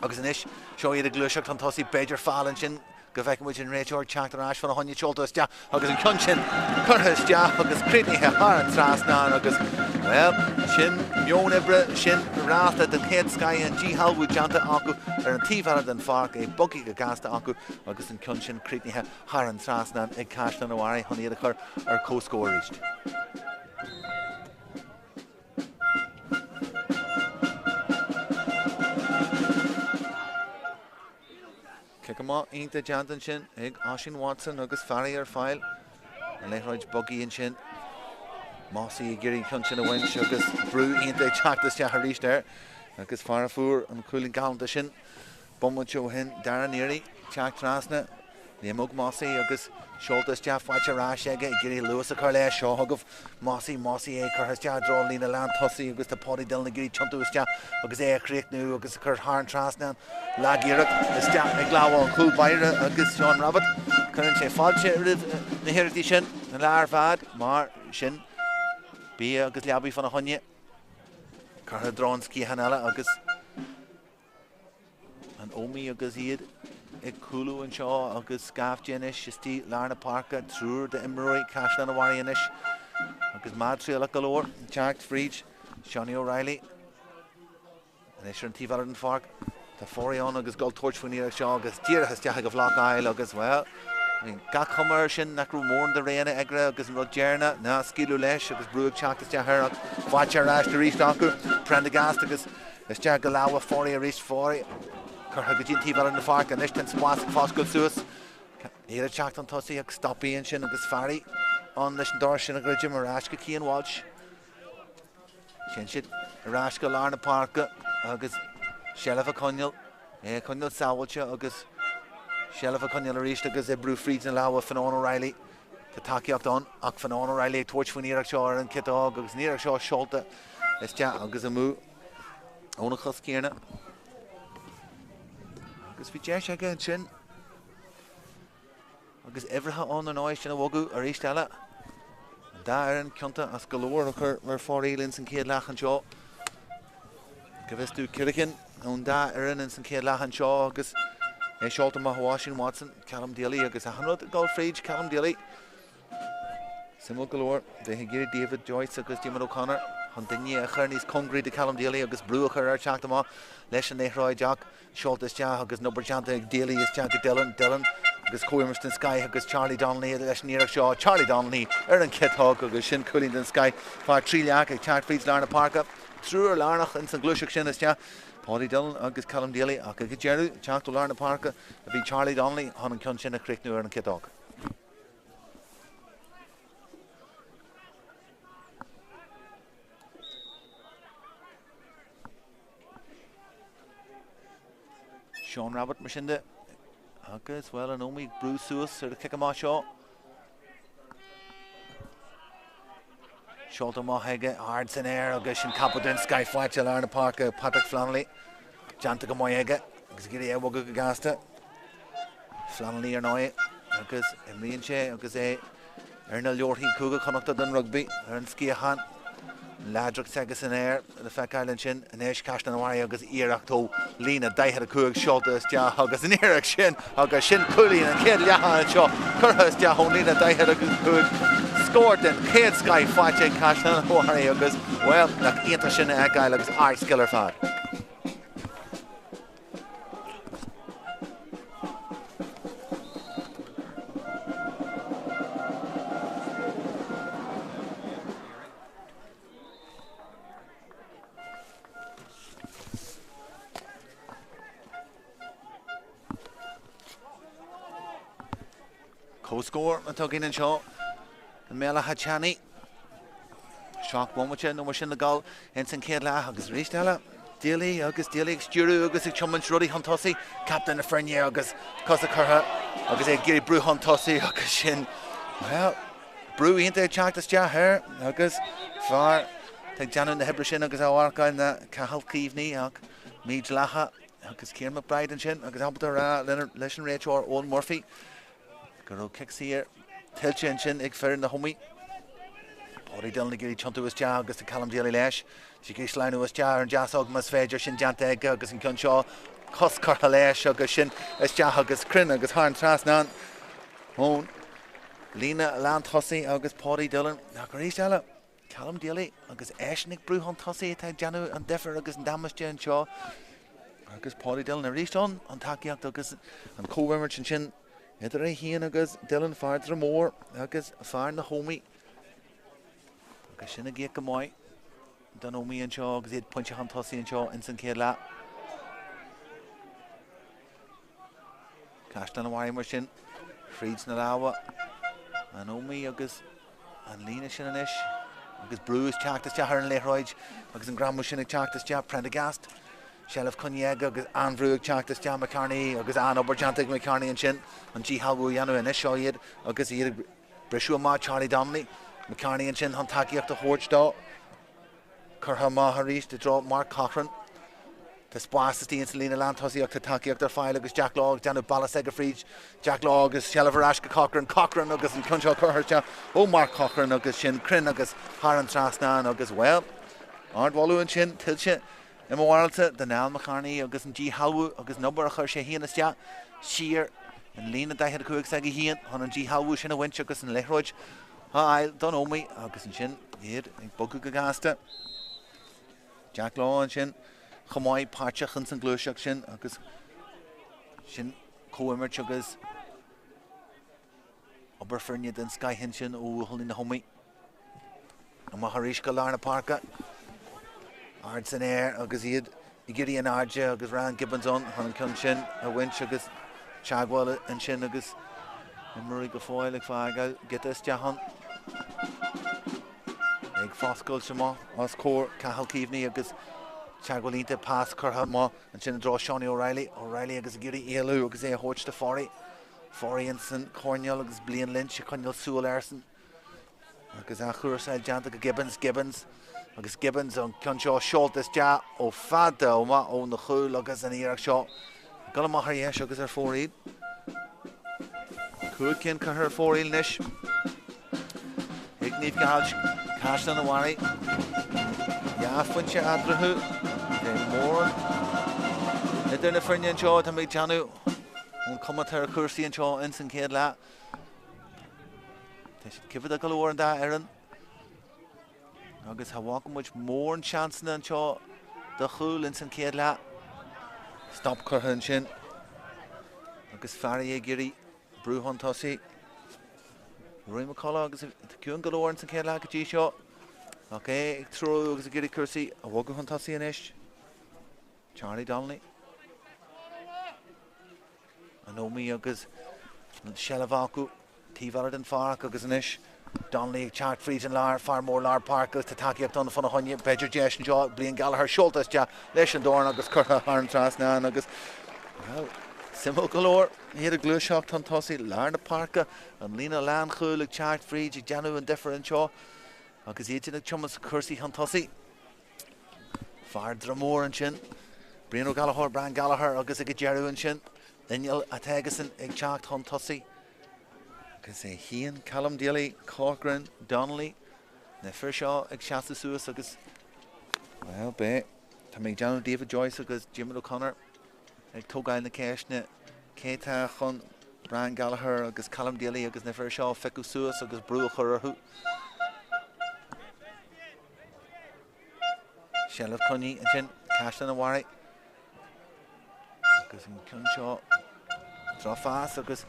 Agus anois, seo iad ag gluaiseacht chun tosaigh, b'fhéidir feall ansin go bhfeicfidh muid an réiteoir ag teacht ar ais fána choinne, seolta isteach agus an ceann sin curtha isteach agus críochnaithe thar an trasnán agus, bhuel, sin meon oibre, sin ráta den chéad scoth, an díshealbhú déanta acu ar an taobh eile den pháirc, é bogtha go gasta acu agus an ceann sin críochnaithe thar an trasnán ag Caisleán an Bharraigh chun iad a chur ar comhscór arís. Cic amach iontach déanta ansin ag Oisín Watson agus Farry ar fáil. An liathróid bogtha ansin. Mossy ag iarraidh an ceann sin a bhaint agus brú iontach ag teacht isteach arís air. Agus fear a fuair an cúilín galánta sin bomaite ó shin, Darren Neary, teacht trasna. Liam Óg Mossey agus seolta isteach faighte ar ais aige ag iarraidh luas a chur leis. Seo chugaibh Mossey, Mossey é curtha isteach i dtreo an líne lán tosaigh agus tá Paudie Dillon ag iarraidh tiontú isteach agus é a chríochnú agus a chur thar an trasnán. Lag-iarracht isteach ag lámha an chúl báire agus Seán Rabbitte. Cuireann sé fáilte roimh na hiarrachtaí sin an lá ar fad mar sin bia agus leabaidh fána choinne. Curtha i dtreo an sciathán eile agus an Ómaigh agus iad ag cúlú anseo agus scaifte anois istigh lár na páirce, triúr d'imreoirí Caisleán an Bharraigh anois agus maidtriallach go leor ag teacht fríd Seanie O'Reilly anois ar an taobh eile den pháirc. Tá Forry ann agus ag dul tabhairt faoin iarracht seo agus díreach isteach ag a bhlocáil agus, bhuel, bhí gach cuma air sin nach raibh mórán de roghanna aige agus an rud deireanach ná scaoileadh leis agus brú ag teacht isteach air ach faighte ar ais arís acu. Prendergast agus Isteach go lámha Forry arís, Forry curtha go dtí an taobh eile den pháirc anois, tá an spás ag foscailt suas. Iad ag teacht chun tosaigh ach stopaí ansin agus Farry ann leis an doras sin a dhruidim ar ais go Cian Walsh. Téann siad ar ais go lár na páirce agus seilbh a choinneáil, é a choinneáil sábháilte agus seilbh a choinneáil arís agus oibriú fríd na lámha Fionán O'Reilly. Tá tacaíocht ann ach Fionán O'Reilly ag tabhairt faoin iarracht seo ar an chiotóg agus an iarracht seo seolta isteach agus amú óna chos céanna. Agus bhí deis aige ansin agus uimhreacha ann ar ndóigh sin a bhogadh arís eile. An dá fhoireann ciontach as go leor a chur ar fóraoil ins an chéad leath anseo. Go bhfios domh 4 cinn ón dá fhoireann ins an chéad leath anseo agus é seolta amach ó Oisín Watson, Callum Daly agus achan rud ag dul fríd Callum Daly. Suimiúil go leor, bheith ag iarraidh David Joyce agus Diarmuid O'Connor chun duine a chur níos cóngaraí do Callum Daly agus brú a chur air teacht amach leis an liathróid ach seolta isteach agus an obair déanta ag Daly isteach go Dillon, Dillon agus comhimirt den scoith agus Charlie Donnelly leis an iarracht seo, Charlie Donnelly ar an chiotóg agus sin cúilín den scoith, fear trialach ag teacht fríd lár na páirce, triúr lárnach ins an ghluaiseacht sin isteach, Paudie Dillon agus Callum Daly ach ag an deireadh, teacht ó lár na páirce a bhí Charlie Donnelly chun an ceann sin a chríochnú ar an chiotóg. Sean Rabbitte mar sin de agus, bhuel, an Ómaigh ag brú suas ar an chic amach seo. Seolta amach aige, ard san aer agus sin capadh den scoith faighte i lár na páirce Patrick Flannelly. Déanta go maith aige agus ag iarraidh é a bhogadh go gasta. Flannelly ar ndóigh agus imríonn sé agus é ar na leabharthaí Cúige Chonnachta don rugbaí ar an sciathán. An láidreacht s'aige san aer le feiceáil ansin. Anois Caisleán an Bharraigh agus iarracht ó líne 45 seolta isteach agus an iarracht sin agus sin cúilín an chéad leath anseo curtha isteach ón líne 45. Scór den chéad scoith faighte ag Caisleán an Bharraigh agus, bhuel, nach iontach sin a fheiceáil agus ardscil ar fad. Comhscór atá againn anseo i mBéal Átha Seanaidh. 7 bomaite nó mar sin le dul ins an chéad leath agus arís eile Daly agus Daly ag stiúradh agus ag tiomáint rudaí chun tosaigh, captaen na foirne agus cosa curtha agus é ag iarraidh brú chun tosaigh agus sin, bhuel, brú iontach ag teacht isteach air agus fear atá ag déanamh na hoibre sin agus á mharcáil ná Cathal Keaveney ach mídhleathach agus Ciarán McBride ansin agus ábalta a rá leis an réiteoir Eoin Murphy go raibh cic saor tuillte ansin ag foireann na hÓmaí. Paudie Dillon ag iarraidh tiontú isteach agus tá Callum Daly leis. Tá ag iarraidh sleamhnú isteach ar an deasóg más féidir, sin déanta aige agus an ceann seo cos curtha leis agus sin isteach agus cruinn agus thar an trasnán ón líne lántosaigh agus Paudie Dillon. Ach arís eile, Callum Daly agus eisean ag brú chun tosaigh atá ag déanamh an difear agus an damáiste anseo agus Paudie Dillon arís ann, an tacaíocht agus an chomhimirt ansin idir é féin agus Dillon, fear Droim Mór agus fear na hÓmaí. Agus sin ag íoc go maith don Ómaigh anseo agus iad pointe chun tosaigh anseo ins an chéad leath. Caisleán an Bharraigh mar sin fríd na lámha an Ómaigh agus an líne sin anois agus brú ag teacht isteach ar an liathróid agus an greamú sin ag teacht isteach Prendergast. Seilbh coinnithe aige agus an-bhrú ag teacht isteach McCarney agus an-obair déanta ag McCarney ansin an díshealbhú a dhéanamh anois. Seo iad agus iad ag briseadh amach Charlie Donnelly. McCarney ansin chun tacaíocht a thabhairt dó. Curtha amach arís i dtreo Mark Cochran. Tá spás istigh ins an líne lántosaigh ach tá tacaíocht ar fáil agus Jack Law ag déanamh bealach s'aige fríd. Jack Law agus seilbh ar ais go Cochran. Cochran agus an ceann seo curtha isteach ó Mark Cochran agus sin cruinn agus thar an trasnán agus, bhuel, ardmholadh ansin tuillte i mo bharúilsa do Niall McCarney agus an díshealbhú agus an obair a chuir sé féin isteach siar an líne 45 s'aige féin chun an díshealbhú sin a bhaint agus an liathróid a fháil don Ómaigh agus ansin iad ag bogadh go gasta. Jack Law ansin chomh maith páirteach ins an gluaiseacht sin agus sin comhimirt agus obair foirne den scoith ansin ó bhuachaillí na hÓmaí. Amach arís go lár na páirce. Ard san aer agus iad ag éirí in airde agus Ryan Gibbons ann chun an ceann sin a bhaint agus teagmháil ansin agus imreoirí go fóill ag fágáil giota isteach ann. Ag foscailt amach os comhair Cathal Keaveney agus teagmháil iontach pas curtha amach ansin i dtreo Seánie O'Reilly. O'Reilly agus ag iarraidh éalú agus é a thabhairt do Forry. Forry insan choirnéal agus Blaine Lynch ag coinneáil súil airsean. Agus athchúrsáil déanta go Gibbons, Gibbons agus Gibbons an ceann seo seolta isteach ó fada amach óna chúl agus an iarracht seo ag dul amach ar dheis agus ar fóraoil. 5 cinn curtha ar fóraoil anois ag Naomh Gearailt, Caisleán an Bharraigh. Dhá phointe eatarthu. Beidh mórán idir na foirne anseo, tá mé ag déanamh ón chuma atá ar chúrsaí anseo ins an chéad leath. Tá siad coimhdeach go leor an dá fhoireann agus cha bhfaca muid mórán seansanna anseo do chúil ins an chéad leath. Stop curtha ansin agus Fearraí ag iarraidh brú chun tosaigh. Rory McCullough agus tá ciúin go leor ins an chéad leath go dtí seo ach é ag treorú agus ag iarraidh cúrsaí a bhogadh chun tosaigh anois. Charlie Donnelly. An Ómaigh agus an seilbh acu taobh eile den pháirc agus anois Donnelly ag teacht fríd an lár, fear mór lár páirce agus tá tacaíocht ann fána choinne. B'fhéidir deis anseo, Blaine Gallagher seolta isteach leis an dorn agus curtha thar an trasnán agus, bhuel, suimiúil go leor, iad ag gluaiseacht chun tosaigh, lár na páirce, an líne lánchúil ag teacht fríd, ag déanamh an difear anseo agus iad sin ag tiomáint cúrsaí chun tosaigh. Fear droim mór ansin, Brian Ó Gallchóir, Brian Gallagher agus ag an deireadh ansin, inneall atá aigesan ag teacht chun tosaigh agus é féin, Callum Daly, Corcoran, Donnelly, na fir seo ag seasamh suas agus, bhuel, beidh, tá mé ag déanamh David Joyce agus Diarmuid O'Connor ag tógáil na ceisteanna, cé atá chun Brian Gallagher agus Callum Daly agus na fir seo a phiocadh suas agus brú a chur orthu. Seilbh coinnithe ansin, Caisleán an Bharraigh. Agus an ceann seo drochphas agus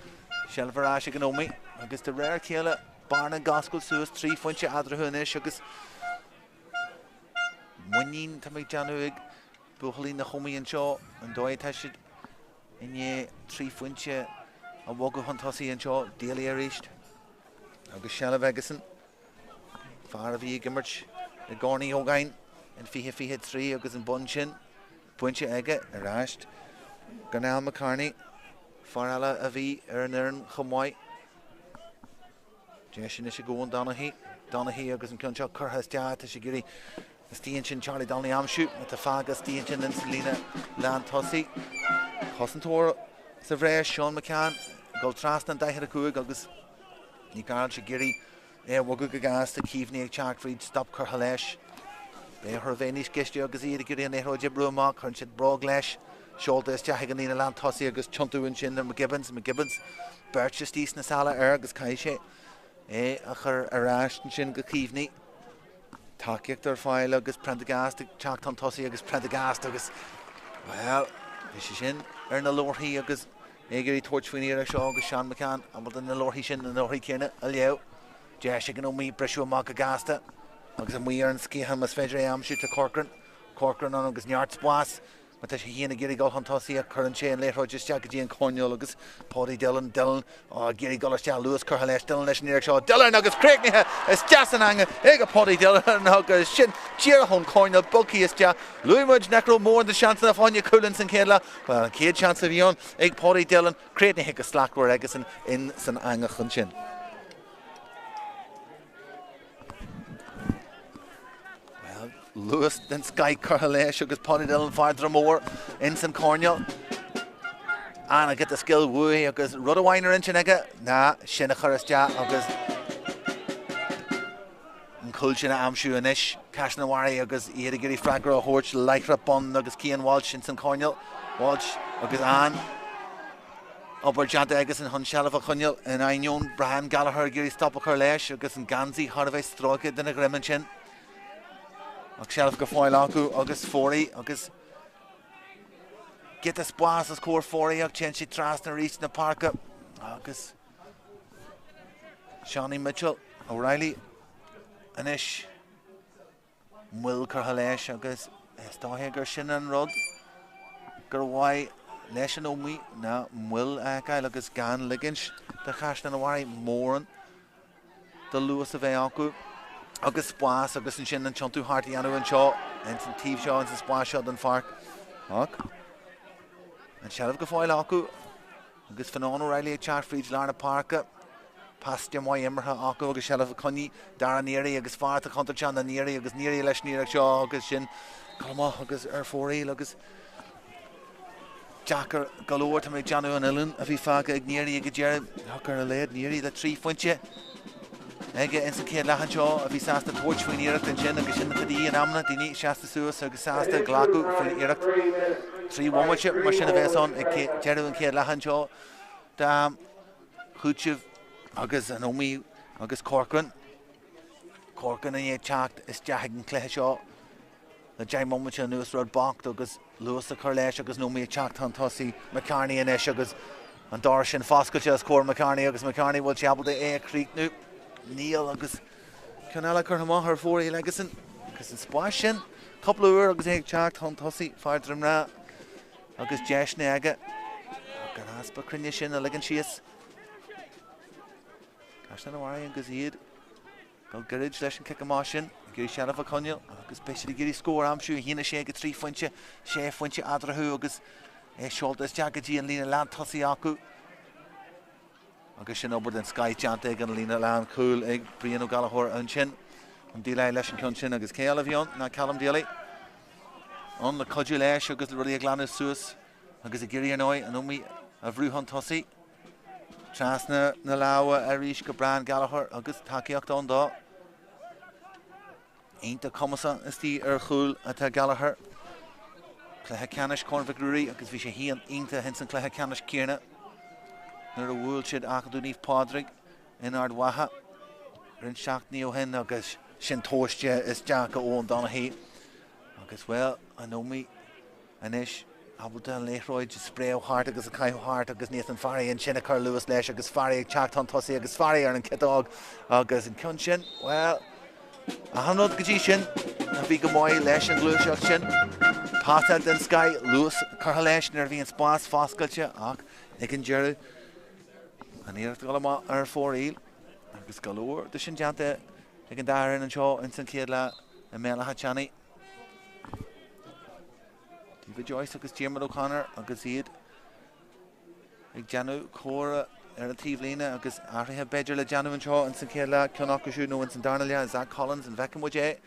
seilbh ar ais ag an Ómaigh. Agus de réir a chéile, bearna ag oscailt suas, 3 phointe eadarthu anois agus muinín tá mé ag déanamh ag buachaillí na hÓmaí anseo, an dóigh atá siad i ndiaidh 3 phointe a bhogadh chun tosaigh anseo, Daly arís agus seilbh aigesan. Fear a bhí ag imirt i gCorn Uí Ógáin in 2023 agus an bonn sin bainte aige ar ais go Niall McCarney, fear eile a bhí ar an fhoireann chomh maith. Deis anois ag Eoin Donaghy. Donaghy agus an ceann seo curtha isteach, tá sé ag iarraidh istigh ansin Charlie Donnelly a aimsiú, atá fágtha istigh ansin ins an líne lántosaigh. Cosantóir sa bhreis, Seán McCann, ag dul trasna an 45 agus Naomh Gearailt ag iarraidh é a bhogadh go gasta, Keaveney ag teacht fríd, stop curtha leis. Beidh orthu a bheith níos gaiste agus iad ag iarraidh an liathróid a oibriú amach. Cuireann siad bróg leis. Seolta isteach ag an líne lántosaigh agus tiontú ansin ar McGibbons. McGibbons beirt istigh sna sála air agus caithfidh sé é a chur ar ais ansin go Keaveney. Tacaíocht ar fáil agus Prendergast ag teacht chun tosaigh agus Prendergast agus, bhuel, bhí sé sin ar na leabharthaí agus é ag iarraidh tabhairt faoin iarracht seo agus Seán McCann ábalta na leabharthaí sin, na leabharthaí céanna a léamh. Deis ag an Ómaigh briseadh amach go gasta agus amuigh ar an sciathán más féidir é a aimsiú tá Corcoran. Corcoran ann agus neart spáis. Má tá sé féin ag iarraidh dul chun tosaigh ach cuireann sé an liathróid isteach go dtí an coirnéal agus Paudie Dillon, Dillon ag iarraidh dul isteach, luas curtha leis, Dillon leis an iarracht seo, Dillon agus críochnaithe isteach san eangach ag Paudie Dillon agus sin díreach ón choirnéal bogtha isteach. Luaigh muid nach raibh mórán de sheansanna fá choinne cúil ins an chéad leath. Bhuel, an chéad seans a bhí ann ag Paudie Dillon, críochnaithe go slachtmhar aigesan in san eangach ansin. Bhuel, luas den scoith curtha leis agus Paudie Dillon fear Dromore ins an choirnéal. An-ghiota scil uaidh agus rud amháin ar intinn aige ná sin a chur isteach agus an cúl sin a aimsiú anois. Caisleán an Bharraigh agus iad ag iarraidh freagra a thabhairt láithreach bonn agus Cian Walsh ins an choirnéal. Walsh agus an. Obair déanta aigesan chun seilbh a choinneáil in ainneoin Brian Gallagher ag iarraidh stop a chur leis agus an geansaí chóir a bheith stróicthe dena dhroim ansin. Ach seilbh go fóill acu agus Forey agus giota spáis os comhair Forey ach téann sé trasna arís na páirce agus Seanie Mitchell O'Reilly anois. Moill curtha leis agus is dóiche gur sin an rud gur mhaith leis an Ómaigh ná moill a fheiceáil agus gan ligint do Chaisleán an Bharraigh mórán de luas a bheith acu agus spás agus ansin an tiontú thart a dhéanamh anseo ins an taobh seo ins an spás seo den pháirc. Ach an seilbh go fóill acu. Agus Fionán O'Reilly ag teacht fríd lár na páirce. Paiste maith imeartha acu agus seilbh coinnithe. Dara Neary agus fear atá contúirteach ná Neary agus Neary leis an iarracht seo agus sin dul amach agus ar fóraoil agus deacair go leor. Tá mé ag déanamh an oiliúint a bhí fágtha ag Neary ag an deireadh. Ach ar a laghad Neary le 3 phointe aige ins an chéad leath anseo a bhí sásta tabhairt faoin iarracht ansin agus sin atá de dhíth in amanna, daoine seasta suas agus sásta glacadh faoin iarracht. 3 bhomaite mar sin a bheas ann ag deireadh an chéad leath anseo d'am chúitimh agus an Ómaigh agus Corcoran. Corcoran i ndiaidh teacht isteach ag an chluiche seo. Le 10 mbomaite anuas rud bocht agus luas a chur leis agus an Ómaigh ag teacht chun tosaigh McCarney anois agus an doras sin foscailte os comhair McCarney agus McCarney bhfuil sé ábalta é a chríochnú? Níl agus ceann eile curtha amach ar fóraoil aigesan agus an spás sin cúpla uair agus é ag teacht chun tosaigh fear Droim agus deiseanna aige ach an easpa cruinne sin a ligean síos. Caisleán an Bharraigh agus iad Go gairid leis an cic amach sin, ag iarraidh seilbh a choinneáil agus beidh siad ag iarraidh scór a aimsiú, 1-6 go 3 phointe, 6 phointe eatarthu agus é seolta isteach go dtí an líne leantosaigh acu. Agus sin obair den scoith déanta ag an líne lánchúil ag Brian Ó Gallchóir ansin. An Daly leis an ceann sin agus cé eile a bhí ann ná Callum Daly ann le cuidiú leis agus rudaí a ghlanadh suas agus ag iarraidh ar ndóigh an Ómaigh a bhrú chun tosaigh. Trasna na lámha arís go Brian Gallagher agus tacaíocht ann dó. Iontach cumasach istigh ar chúl atá Gallagher. Cluiche ceannais Corn Mhic Ruairí agus bhí sé féin iontach ins an cluiche ceannais céanna nuair a bhuail siad Acadamh Naomh Pádraig in Ard Mhacha roinnt seachtainí ó shin agus sin tomhaiste isteach go Eoin Donaghy agus bhuel an Ómaigh Anois, ábalta an liathróid a spréadh thart agus a chaitheamh thart agus Nathan Farry ansin ag cur luas leis agus Farry ag teacht chun tosaigh agus Farry ar an chiotóg agus an ceann sin, bhuel, achan rud go dtí sin a bhí go maith leis an ghluaiseacht sin. Pasáil den scoith, luas curtha leis nuair a bhí an spás foscailte ach ag an deireadh, an iarracht a dhul amach ar fóraoil agus go leor de sin déanta ag an dá fhoireann anseo ins an chéad leath i mBéal Átha Seanaidh. David Joyce agus Diarmuid O'Connor agus iad ag déanamh comhrá ar an taobhlíne agus athruithe b'fhéidir le déanamh anseo ins an chéad leath, ceann acu siúd nó ins an darna leath, Zach Collins, an bhfeicfidh muid é?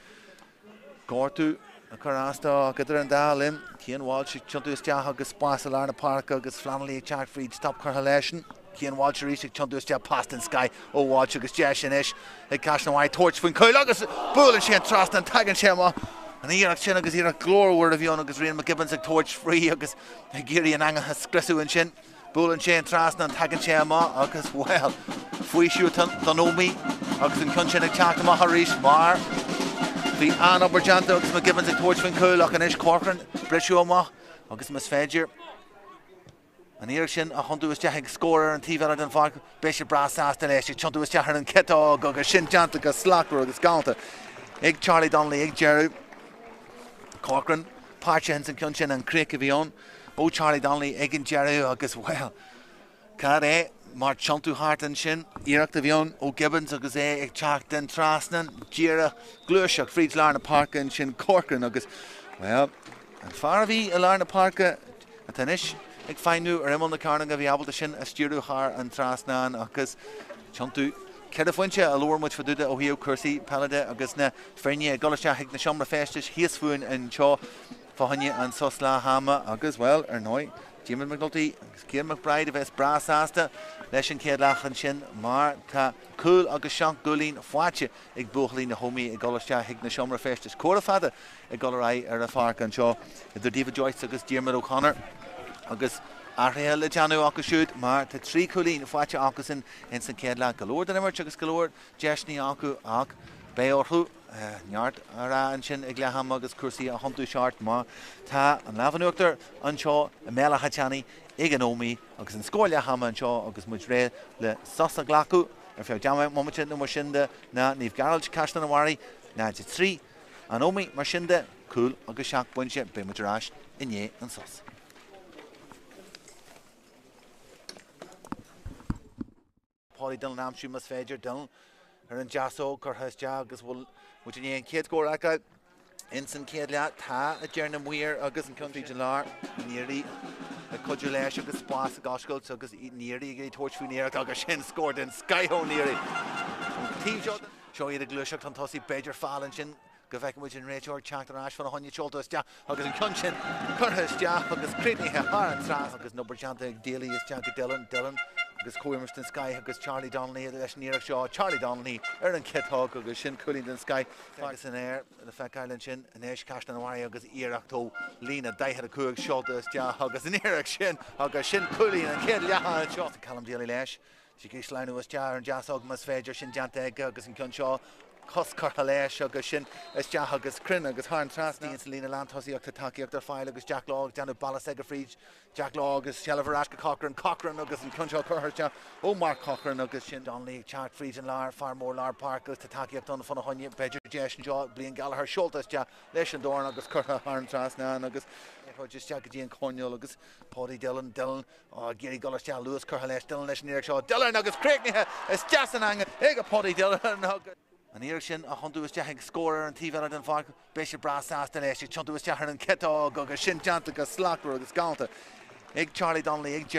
Gortú ag cur as dó ach idir an dá linn, Cian Walsh ag tiontú isteach agus spás i lár na páirce agus Flannelly ag teacht fríd, stop curtha leisean. Cian Walsh arís ag tiontú isteach pas den scoith ó Walsh agus deis anois ag Caisleán an Bharraigh tabhairt faoin chúl agus buaileann sé an trasnán, tagann sé amach an iarracht sin agus iarracht glórmhar a bhí ann agus Rian McGibbons ag tabhairt faoi agus ag iarraidh an eangach a scriosadh ansin. Buaileann sé an trasnán, tagann sé amach agus, bhuel, faoiseamh don Ómaigh agus an ceann sin ag teacht amach arís mar bhí an-obair déanta agus McGibbons ag tabhairt faoin chúl ach anois Corcoran briseadh amach agus más féidir An iarracht sin a thiontú isteach ag scór ar an taobh eile den pháirc, beidh siad breá sásta leis, ag tiontú isteach ar an chiotóg agus sin déanta go slachtmhar agus galánta ag Charlie Donnelly ag deireadh. Corcoran. páirteach ins an ceann sin, an chríoch a bhí ann ó Charlie Donnelly ag an deireadh agus, bhuel, cad é mar tiontú thart ansin. Iarracht a bhí ann ó Gibbons agus é ag teacht den trasnán, díreach gluaiseacht fríd lár na páirce ansin, Corcoran agus, bhuel, an fear a bhí i lár na páirce atá anois ag feidhmiú ar imeall na cearnóige a bhí ábalta sin a stiúradh thar an trasnán agus tiontú Ceithre phointe a labhair muid fá dtaobh de ó thaobh cúrsaí peile de agus na foirne ag dul isteach chuig na seomra feistis thíos fúinn anseo fá choinne an sos leath ama agus, bhuel, ar ndóigh, Diarmuid McNulty agus Cian McBride a bheas breá sásta leis an chéad leath ansin mar tá cúl agus seacht gcúilín faighte ag buachaillí na hÓmaí ag dul isteach chuig na seomra feistis. Comhrá fada ag dul ar aghaidh ar an pháirc anseo idir David Joyce agus Diarmuid O'Connor agus athruithe le déanamh acu siúd mar tá 3 chúilín faighte acusan ins an chéad leath. Go leor den imirt agus go leor deiseanna acu ach beidh orthu neart a rá ansin ag leath ama agus cúrsaí a thiontú thart mar tá an lámh in uachtar anseo i mBéal Átha Seanaidh ag an Ómaigh agus an scór leath ama anseo agus muid réidh le sos a ghlacadh ar feadh 10 mbomaite nó mar sin de ná Naomh Gearailt, Caisleán an Bharraigh, 0-3. An Ómaigh, mar sin de, cúl agus seacht bpointe, beidh muid ar ais i ndiaidh an sos. Paddy Dillon a aimsiú más féidir. Dillon ar an deasóg curtha isteach agus bhfuil muid i ndiaidh an chéad scór a fheiceáil ins an chéad leath. Tá, a deir na maoir agus an ceann tríd an lár. Neary ag cuidiú leis agus spás ag oscailt agus Neary ag iarraidh tabhairt faoin iarracht agus sin scór den scoith ó Neary. Ón taobh seo den. Seo iad ag gluaiseacht chun tosaigh, b'fhéidir feall ansin go bhfeicfidh muid an réiteoir ag teacht ar ais fána choinne, seolta isteach agus an ceann sin curtha isteach agus críochnaithe thar an trasnán agus an obair déanta ag Daly isteach go Dillon, Dillon agus comhimirt den scoith agus Charlie Donnelly leis an iarracht seo, Charlie Donnelly ar an chiotóg agus sin cúilín den scoith agus san aer le feiceáil ansin anois Caisleán an Bharraigh agus iarracht ó líne 45 seolta isteach agus an iarracht sin agus sin cúilín an chéad leath anseo. Callum Daly leis. Ag sleamhnú isteach ar an deasóg más féidir, sin déanta aige agus an ceann seo cos curtha leis agus sin isteach agus cruinn agus thar an trasnán. Ins an líne lántosaíochta tacaíocht ar fáil agus Jack Law ag déanamh bealach s'aige fríd Jack Law agus seilbh ar ais go Corcoran, Corcoran agus an ceann seo curtha isteach ó Mark Corcoran agus sin Donnelly ag teacht fríd an lár, fear mór lár páirce agus tá tacaíocht ann fána choinne, b'fhéidir deis anseo, Bliain Gallagher seolta isteach leis an dorn agus curtha thar an trasnán agus isteach go dtí an coirnéal agus Paddy Dillon, Dillon Ag iarraidh dul isteach luas curtha leis, Dillon leis an iarracht seo, Dillon agus críochnaithe isteach san eangach ag Paddy Dillon agus an iarracht sin a thiontú isteach ag scór ar an taobh eile den pháirc. Beidh sé breá sásta leis ag tiontú isteach ar an chiotóg agus sin déanta go slachtmhar agus galánta ag Charlie Donnelly ag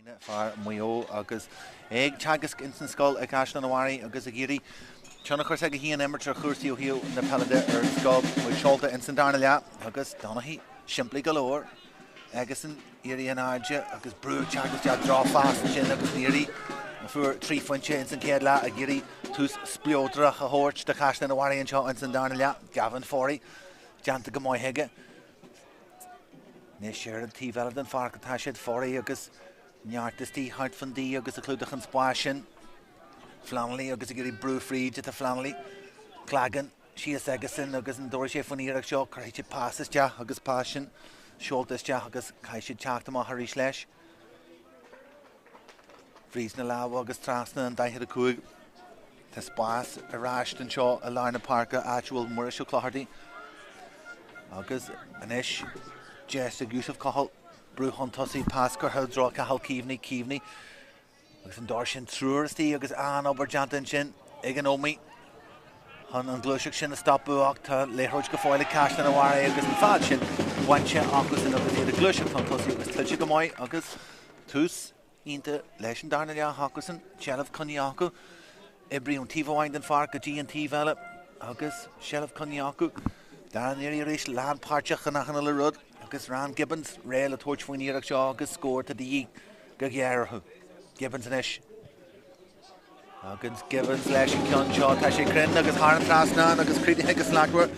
Míne, fear Mhaigh Eo agus é ag teagasc ins an scoil i gCaisleán an Bharraigh agus ag iarraidh tionchar s'aige féin a imirt ar chúrsaí ó thaobh na peile de ar an scoil. Muid seolta ins an darna leath agus Donaghy simplí go leor aigesan éirithe in airde agus brú ag teacht isteach drochphas ansin agus an iarraidh a fuair 3 phointe ins an chéad leath ag iarraidh tús spleodrach a thabhairt do Chaisleán an Bharraigh anseo ins an darna leath. Gavin Forry déanta go maith aige. Anois ar an taobh eile den pháirc atá siad, Forry agus neart istigh thart fán D agus ag clúdach an spáis sin. Flannelly agus ag iarraidh brú fríd atá Flannelly. Clagan síos aigesan agus an dtabharfaidh sé faoin iarracht seo, cuirfidh siad pas isteach agus pas sin seolta isteach agus caithfidh siad teacht amach arís leis. Fríd na lámha agus trasna an 45. Tá spás ar ais anseo i lár na páirce áit a bhfuil Muiris Ó Clochartaigh agus anois deis ag Yusuf Cahill brú chun tosaigh, pas curtha i dtreo Cathal Keaveney, Keaveney agus an dár sin triúr istigh agus an-obair déanta ansin ag an Ómaigh chun an ghluaiseacht sin a stopadh ach tá liathróid go fóill ag Caisleán an Bharraigh agus an fad sin bainte acusan agus iad ag gluaiseacht chun tosaigh agus tuillte go maith agus tús iontach leis an darna leath acusan, seilbh coinnithe acu, oibrithe ón taobh amháin den pháirc go dtí an taobh eile agus seilbh coinnithe acu. Darren Neary arís lánpháirteach in achan uile rud agus Ryan Gibbons réidh le tabhairt faoin iarracht seo agus scór atá de dhíth go géar orthu. Gibbons anois. Agus Gibbons leis an ceann seo, tá sé cruinn agus thar an trasnán agus críochnaithe go slachtmhar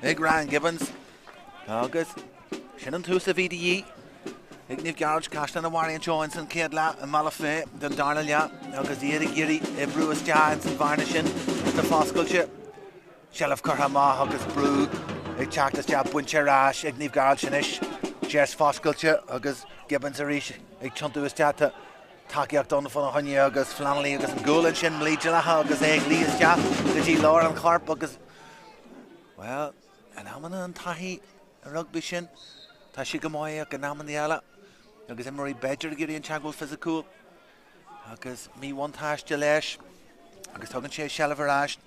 ag Ryan Gibbons. Agus sin an tús a bhí de dhíth ag Naomh Gearóid Caisleán an Bharraigh anseo ins an chéad leath i mBealach Féich don darna leath agus iad ag iarraidh oibriú isteach ins an bhearna sin atá foscailte. Seilbh curtha amach agus brú ag teacht isteach bainte ar ais ag Naomh Gearóid anois. Deis foscailte agus Gibbons arís ag tiontú isteach. Tá tacaíocht ann fána choinne agus Flannelly agus an gualainn sin mlídealaithe agus é ag luí isteach go dtí lár an choirp agus, bhuel, in amanna an taithí i rugbaí sin, tá sé go maith ach in amanna eile agus imreoirí b'fhéidir ag iarraidh an teagmháil fisiciúil agus míbhuntáiste leis agus tugann sé seilbh ar ais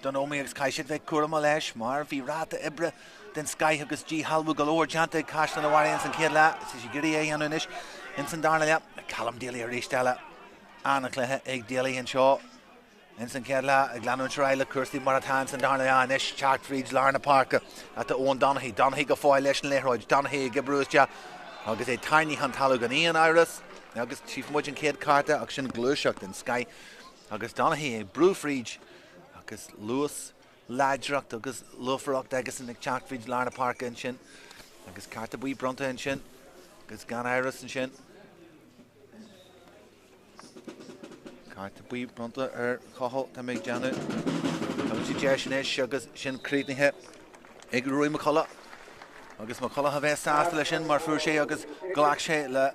don Ómaigh agus caithfidh siad bheith cúramach leis mar bhí ráta oibre den scoith agus díshealbhú go leor déanta ag Caisleán an Bharraigh ins an chéad leath. Is ag iarraidh é a dhéanamh anois ins an darna leath. Callum Daly arís eile. An-chluiche ag Daly anseo ins an chéad leath ag leanúint ar aghaidh le cúrsaí mar atá ins an darna leath anois. Teacht fríd lár na páirce atá Eoin Donaghy. Donaghy go fóill leis an liathróid. Donaghy ag oibriú isteach agus é tarraingthe chun talamh gan aon amhras agus tchífidh muid an chéad cárta ach sin gluaiseacht den scoith agus Donaghy ag brú fríd agus luas, láidreacht agus lúfaireacht aigesan ag teacht fríd lár na páirce ansin agus cárta buí bronnta ansin agus gan amhras ansin. Cárta buí bronnta ar Chathal, tá mé ag déanamh. Tugann siad deis anois agus sin críochnaithe ag Ruairí McCullough. Agus McCullough a bheith sásta leis sin mar fuair sé agus ghlac sé le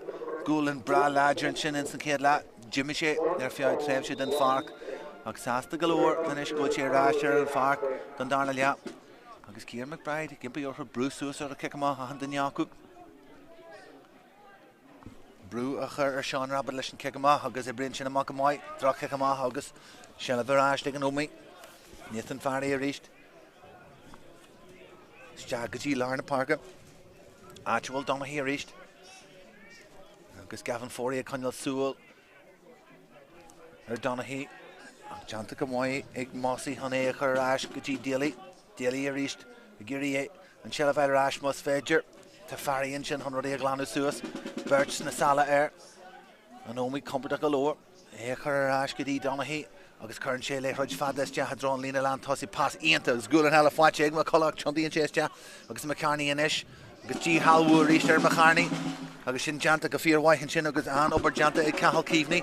gualainn breá láidir ansin ins an chéad leath. D'imigh sé ar feadh tréimhse den pháirc ach sásta go leor anois go bhfuil sé ar ais ar an pháirc don darna leath. Agus Ciarán McBride ag impí orthu brú suas ar an chic amach achan duine acu. Brú a chur ar Seán Rabbitte leis an cic amach agus oibríonn sin amach go maith. Droch-chic amach agus seilbh ar ais ag an Ómaigh. Nathan Farry arís. Isteach go dtí lár na páirce. Áit a bhfuil Donaghy arís. Agus Gavin Forey ag coinneáil súil ar Donaghy. Ach déanta go maith ag Mossy chun é a chur ar ais go dtí Daly. Daly arís ag iarraidh an tseilbh a fháil ar ais más féidir. Tá Farry ansin chun rudaí a ghlanadh suas. Beirt sna sála air. An Ómaigh compordach go leor. É a chur ar ais go dtí Donaghy agus cuireann sé liathróid fada isteach i dtreo an líne lán tosaigh. Pas iontach agus gualainn eile faighte ag McCullough. Tiontaíonn sé isteach agus McCarney anois agus díshealbhú arís ar McCarney agus sin déanta go fíormhaith ansin agus an-obair déanta ag Cathal Keaveney.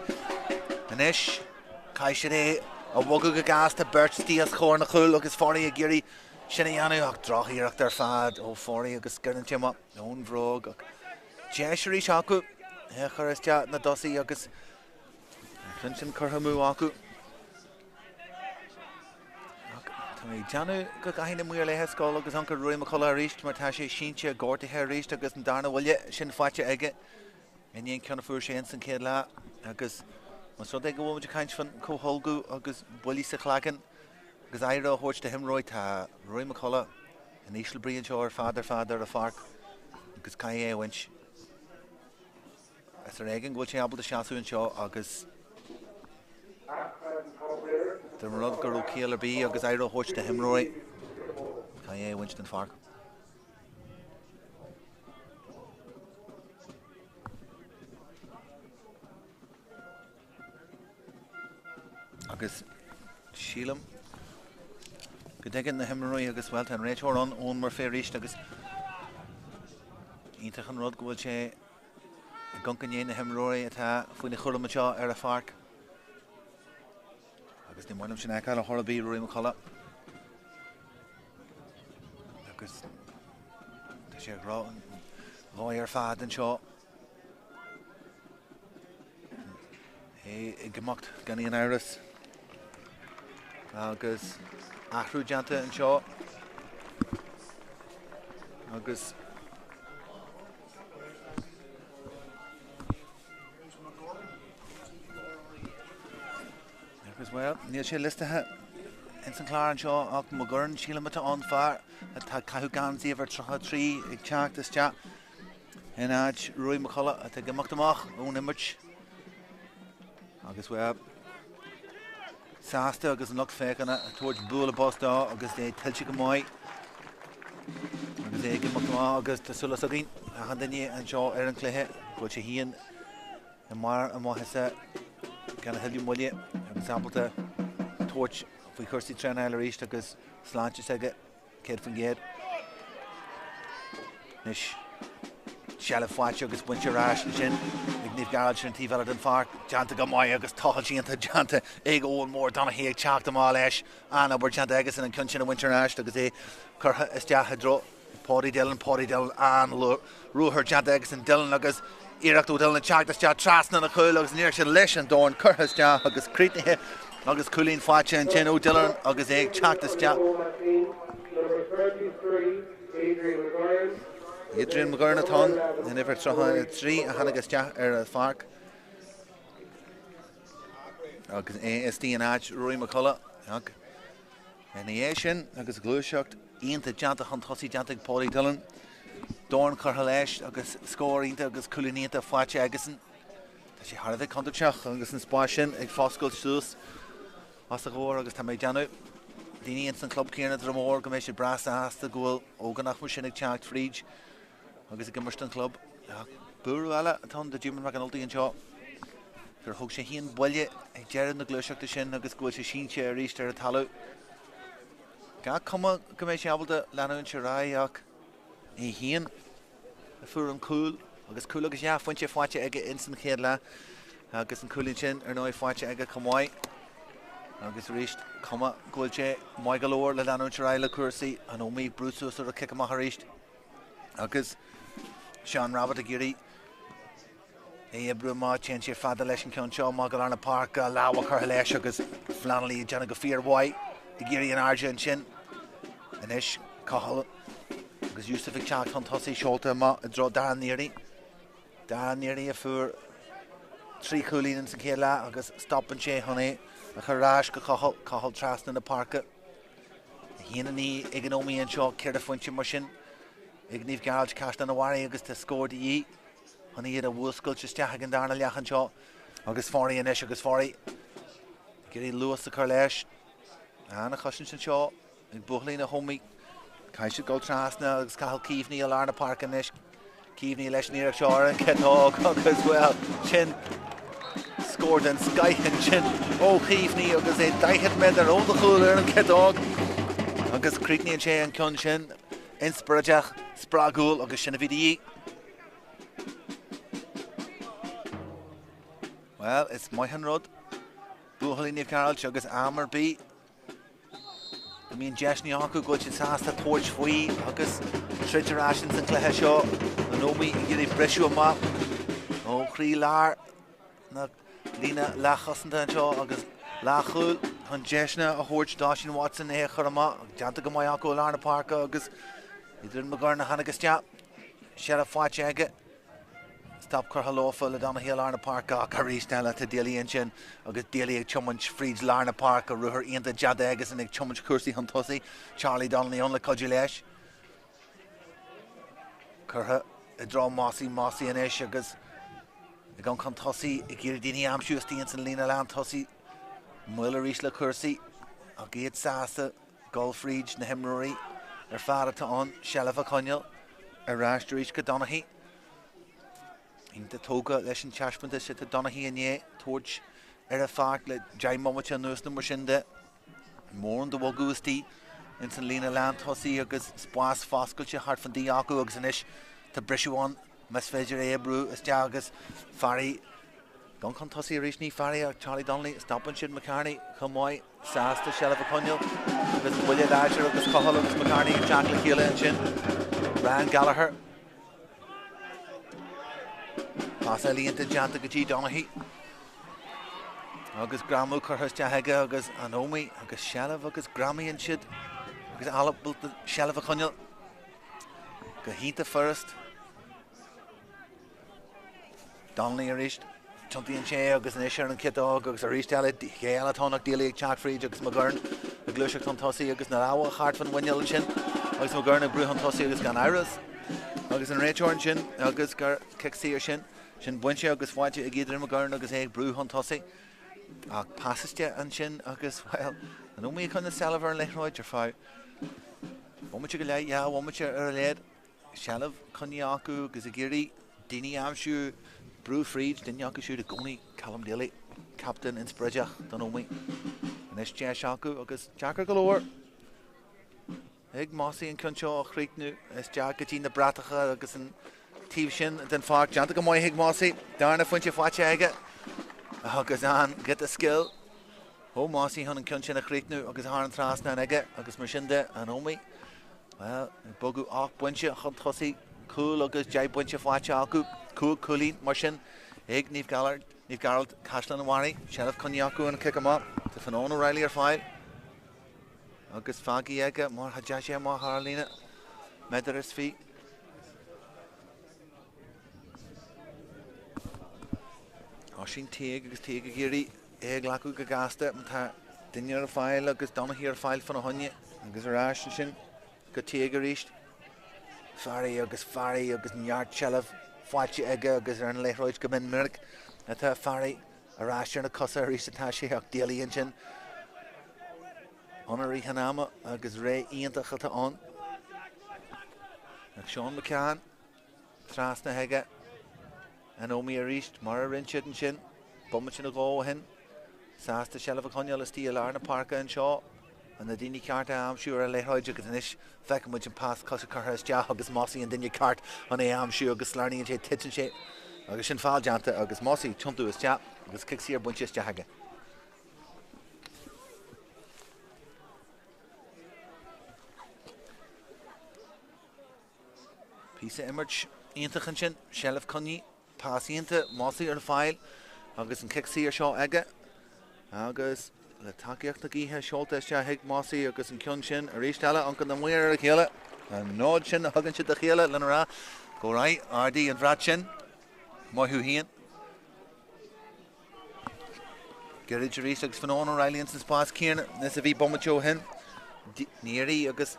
Anois caithfidh siad é a bhogadh go gasta, beirt istigh os comhair na chúil agus Forry ag iarraidh sin a dhéanamh ach drochiarracht ar fad ó Forry agus sciorrann sé amach ón bhróg ach deis arís acu é a chur isteach na dtosaí agus an ceann sin curtha amú acu. Ach tá mé ag déanamh go gcaithfidh na maoir leathscoil scoil agus uncail Ruairí McCullough arís mar tá sé sínte gortaithe arís agus an darna bhuille sin faighte aige i ndiaidh an ceann a fuair sé ins an chéad leath agus más rud é go bhfuil muid ag caint faoin comhtholgadh agus buillí sa chlaigeann agus aire a thabhairt do himreoirí tá Ruairí McCullough in ísle brí anseo ar fad ar fad ar an pháirc agus caithfidh é a bhaint. Is ar éigean go bhfuil sé ábalta seasamh anseo agus dá mba rud go raibh ciall ar bith agus aire á thabhairt do na himreoirí, caithfidh é a bhaint den pháirc. Agus sílim go dtuigeann na himreoirí agus, bhuel, tá an réiteoir ann, Eoin Murphy arís agus iontach an rud go bhfuil sé ag amharc i ndiaidh na himreoirí atá faoina chúram anseo ar an pháirc. Agus ní maith liom sin a fheiceáil ar chor ar bith, Ruairí McCullough. Agus tá sé ag rá an dhóigh ar fad anseo. É ag imeacht gan aon amhras. Agus athrú déanta anseo. Agus Agus bhuel, níl sé liostaithe ins an chlár anseo ach McGurn, sílim atá ann, fear atá ag caitheamh geansaí uimhir 33 ag teacht isteach. In áit Ruairí McCullough atá ag imeacht amach ón imirt agus bhuel, sásta agus an lucht féachana ag tabhairt bualadh bos dó agus é tuillte go maith agus é ag imeacht amach agus tá súil againn achan duine anseo ar an chluiche go bhfuil sé féin i mbarr a mhaitheasa gan a thuilleadh moille agus ábalta tabhairt faoi chúrsaí traenála arís agus sláinte s'aige. 100%. Anois, seilbh faighte agus bainte ar ais ansin ag Naomh Gearailt ar an taobh eile den pháirc. Déanta go maith agus tochailt iontach déanta ag Eoin Mór Donaghy ag teacht amach leis. An-obair déanta aigesan an ceann sin a bhaint ar ais agus é curtha isteach i dtreo Paudie Dillon, Paudie Dillon, an-ruathar déanta aigesan Dillon agus iarracht ó Dillon ag teacht isteach trasna na cúil agus an iarracht sin leis an dorn curtha isteach agus críochnaithe agus cúilín faighte ansin ó Dillon agus é ag teacht isteach. Adrian McGurn atá ann, an uimhir 33 a tháinig isteach ar an pháirc agus é istigh in áit Rory McCullough. Ina dhiaidh sin, agus gluaiseacht iontach déanta chun tosaigh déanta ag Paudie Dillon, dorn curtha leis agus scór iontach agus cúilín iontach faighte aigesan. Tá sé thar a bheith contúirteach agus an spás sin ag foscailt suas os a chomhair agus tá mé ag déanamh daoine ins an chlub céanna Droim Mór go mbeidh siad breá sásta go bhfuil ógánach mar sin ag teacht fríd agus ag imirt don chlub. Ach buaireamh eile atá ann do Diarmuid McAnulty anseo gur thug sé féin buille ag deireadh na gluaiseachta sin agus go bhfuil sé sínte arís ar an talamh. Gach cuma go mbeidh sé ábalta leanúint ar aghaidh ach é féin a fuair an cúl agus cúl agus dhá phointe faighte aige ins an chéad leath agus an cúilín sin ar ndóigh faighte aige chomh maith. Agus arís cuma go bhfuil sé maith go leor le leanúint ar aghaidh le cúrsaí an Ómaigh brú suas ar a cic amach arís. Agus Seán Rabbitte ag iarraidh é a oibriú amach, téann sé fada leis an ceann seo amach go lár na páirce, lámh curtha leis agus Flannelly ag déanamh go fíormhaith ag iarraidh in airde ansin. Anois Cathal agus Yusuf ag teacht chun tosaigh, seolta amach i dtreo Darren Neary. Darren Neary a fuair 3 chúilín ins an chéad leath agus stopann sé chun é a chur ar ais go Cathal, Cathal trasna na páirce. 1, 9 ag an Ómaigh anseo, 4 phointe mar sin ag Naomh Gearailt, Caisleán an Bharraigh agus tá scór de dhíth chun iad a mhúscailt isteach ag an darna leath anseo agus Forry anois agus Forry ag iarraidh luas a chur leis. An-chosaint anseo ag buachaillí na hÓmaí. Caithfidh siad dul trasna agus Cathal Keaveney i lár na páirce anois. Keaveney leis an iarracht seo ar an gciotóg agus, bhuel, sin scór den scoith ansin ó Keaveney agus é 40 méadar ó do chúl ar an gciotóg agus críochnaíonn sé an ceann sin inspioráideach, spreagúil agus sin a bhí de dhíth. Bhuel, is maith an rud buachaillí Naomh Gearailt agus am ar bith go mbíonn deiseanna acu go bhfuil siad sásta tabhairt faoi agus troid ar ais ins an chluiche seo. An Ómaigh ag iarraidh briseadh amach ó chroí lár na líne leathchosanta anseo agus leathchúil chun deiseanna a thabhairt d'Oisín Watson é a chur amach. Déanta go maith acu i lár na páirce agus Adrian McGurn a tháinig isteach. Seilbh faighte aige. Stop curtha leofa le Donaghy i lár na páirce ach arís eile tá Daly ansin agus Daly ag tiomáint fríd lár na páirce, ruathar iontach déanta aigesan ag tiomáint cúrsaí chun tosaigh. Charlie Donnelly ann le cuidiú leis. Curtha i dtreo Mossy, Mossy anois agus Ag dul chun tosaigh, ag iarraidh daoine a aimsiú istigh ins an líne lán tosaigh. Moill arís le cúrsaí ach iad sásta dul fríd na himreoirí ar fad atá ann seilbh a choinneáil. Ar ais arís go Donaghy. Iontach tógtha leis an taispeántas atá Donaghy i ndiaidh tabhairt ar an pháirc le 10 mbomaite anuas nó mar sin de. Mórán de bhogadh istigh ins an líne lán tosaigh agus spás foscailte thart fán dtaobh acu agus anois tá briseadh ann más féidir é a brú isteach agus Farry dul chun tosaigh arís. Ní Farry ach Charlie Donnelly. Stopann siad McCartney chomh maith, sásta seilbh a choinneáil agus buille láidir agus Cathal agus McCartney ag teacht le chéile ansin. Ryan Gallagher. Pas ealaíonta déanta go dtí Donaghy. Agus greamú curtha isteach aige agus an Ómaigh agus seilbh agus greamaíonn siad agus ábalta seilbh a choinneáil go hiontach furast. Donnelly arís. Tiontaíonn sé agus anois ar an chiotóg agus arís eile cé eile atá ann ach Daly ag teacht fríd agus McGurn ag gluaiseacht chun tosaigh agus na lámha thart fán mhuineál ansin agus McGurn ag brú chun tosaigh agus gan amhras agus an réiteoir ansin agus gur cic saor sin sin bainte agus faighte ag Adrian McGurn agus é ag brú chun tosaigh ach pas isteach ansin agus bhuel an Ómaigh ag coinneáil seilbh ar an liathróid ar feadh bomaite go leith, dhá bhomaite ar a laghad. Seilbh coinnithe acu agus ag iarraidh daoine a aimsiú, brú fríd, duine acu siúd i gcónaí, Callum Daly, captaen inspioráideach don Ómaigh. Anois deis acu agus deacair go leor ag Mossy an ceann seo a chríochnú isteach go dtí na bratacha agus an taobh sin den pháirc. Déanta go maith ag Mossy, darna phointe faighte aige agus an giota scil ó Mossy chun an ceann sin a chríochnú agus thar an trasnán aige agus mar sin de an Ómaigh. Bhuel, ag bogadh 8 bpointe chun tosaigh, cúl agus 10 bpointe faighte acu, 5 cúilín mar sin ag Naomh Gearailt, Naomh Gearailt, Caisleán an Bharraigh, seilbh coinnithe acu an cic amach. Tá Fionán O'Reilly ar fáil agus fágtha aige mar tá sé amach thar an líne méadar is fiche. Oisín Teague agus Teague ag iarraidh é a ghlacadh go gasta. Tá duine ar fáil agus Donaghy ar fáil fána choinne agus ar ais ansin go Teague arís. Farry agus Farry agus neart seilbh faighte aige agus ar an liathróid go mion minic atá Farry ar ais ar na cosa arís atá sé ach Daly ansin. Ann i rith an ama agus ré iontach atá ann. Ach Seán McCann trasna aige an Ómaigh arís mar a rinne siad ansin bomaite nó dhó ó shin. Sásta seilbh a choinneáil istigh i lár na páirce anseo and na daoine cearta a aimsiú ar an liathróid agus anois feiceann muid an pas coise curtha isteach agus Mossy an duine ceart chun é a aimsiú agus sleamhnaíonn sé, titeann sé agus sin feall déanta agus Mossy tiontú isteach agus cic saor bainte isteach aige. Píosa imirt iontach ansin, seilbh coinnithe, pas iontach, Mossy ar fáil agus an cic saor seo aige agus le tacaíocht na gaoithe seolta isteach ag Mossy agus an ceann sin arís eile amharcann na maoir ar a chéile. An nod sin a thugann siad dá chéile lena rá go raibh ardaigh an bhrat sin. Maith thú féin. Gairid arís agus Fionán O'Reilly ins an spás céanna is a bhí bomaite ó shin. Neary agus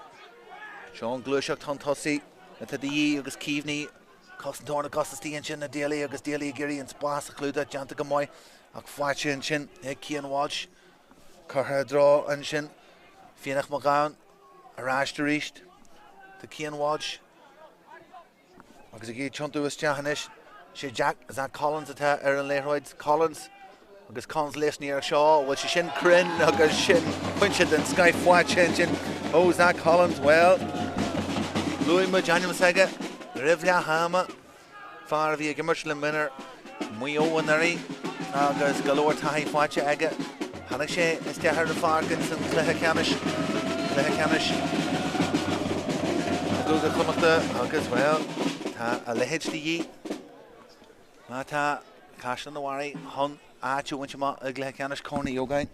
seo an gluaiseacht chun tosaigh atá de dhíth agus Keaveney cosantóir na gcos istigh ansin ag Daly agus Daly ag iarraidh an spás a chlúdach déanta go maith ach faighte ansin ag Cian Walsh. Curtha i dtreo ansin Fionnach Mac Gabhann ar ais arís do Cian Walsh. Agus ag iad tiontú isteach anois, sé Jack, Zach Collins atá ar an liathróid. Collins agus Collins leis an iarracht seo, bhfuil sé sin cruinn agus sin pointe den scoth faighte ansin ó Zach Collins. Bhuel, luaigh muid ainm s'aige roimh leath ama. Fear a bhí ag imirt le mionúir Mhaigh Eo anuraidh agus go leor taithí faighte aige. Tháinig sé isteach ar an pháirc ins an chluiche ceannais, cluiche ceannais i gCúige Chonnachta agus, bhuel, tá a leithéid de dhíth má tá Caisleán an Bharraigh chun áit a bhaint amach i gcluiche ceannais Chorn Uí Ógáin.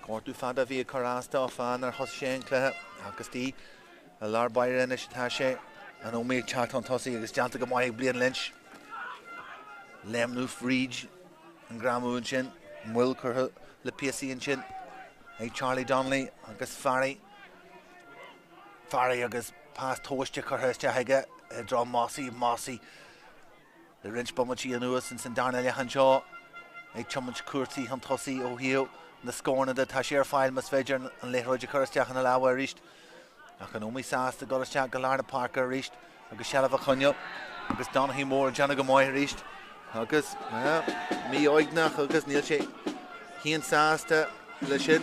Gortú fada a bhí ag cur as dó fad nár thosaigh sé an cluiche agus istigh i lár báire anois atá sé. An Ómaigh ag teacht chun tosaigh agus déanta go maith ag Blaine Lynch. Léimniú fríd an greamú ansin, moill curtha le píosaí ansin ag Charlie Donnelly agus Farry. Farry agus pas tomhaiste curtha isteach aige i dtreo Mossy. Mossy. Le roinnt bomaití anuas ins an darna leath anseo ag tiomáint cúrsaí chun tosaigh ó thaobh na scóranna de. Tá sé ar fáil más féidir an liathróid a chur isteach ina lámha arís. Ach an Ómaigh sásta dul isteach go lár na páirce arís agus seilbh a choinneáil agus Donaghy Moore ag déanamh go maith arís agus mífhoighneach agus níl sé féin sásta leis sin.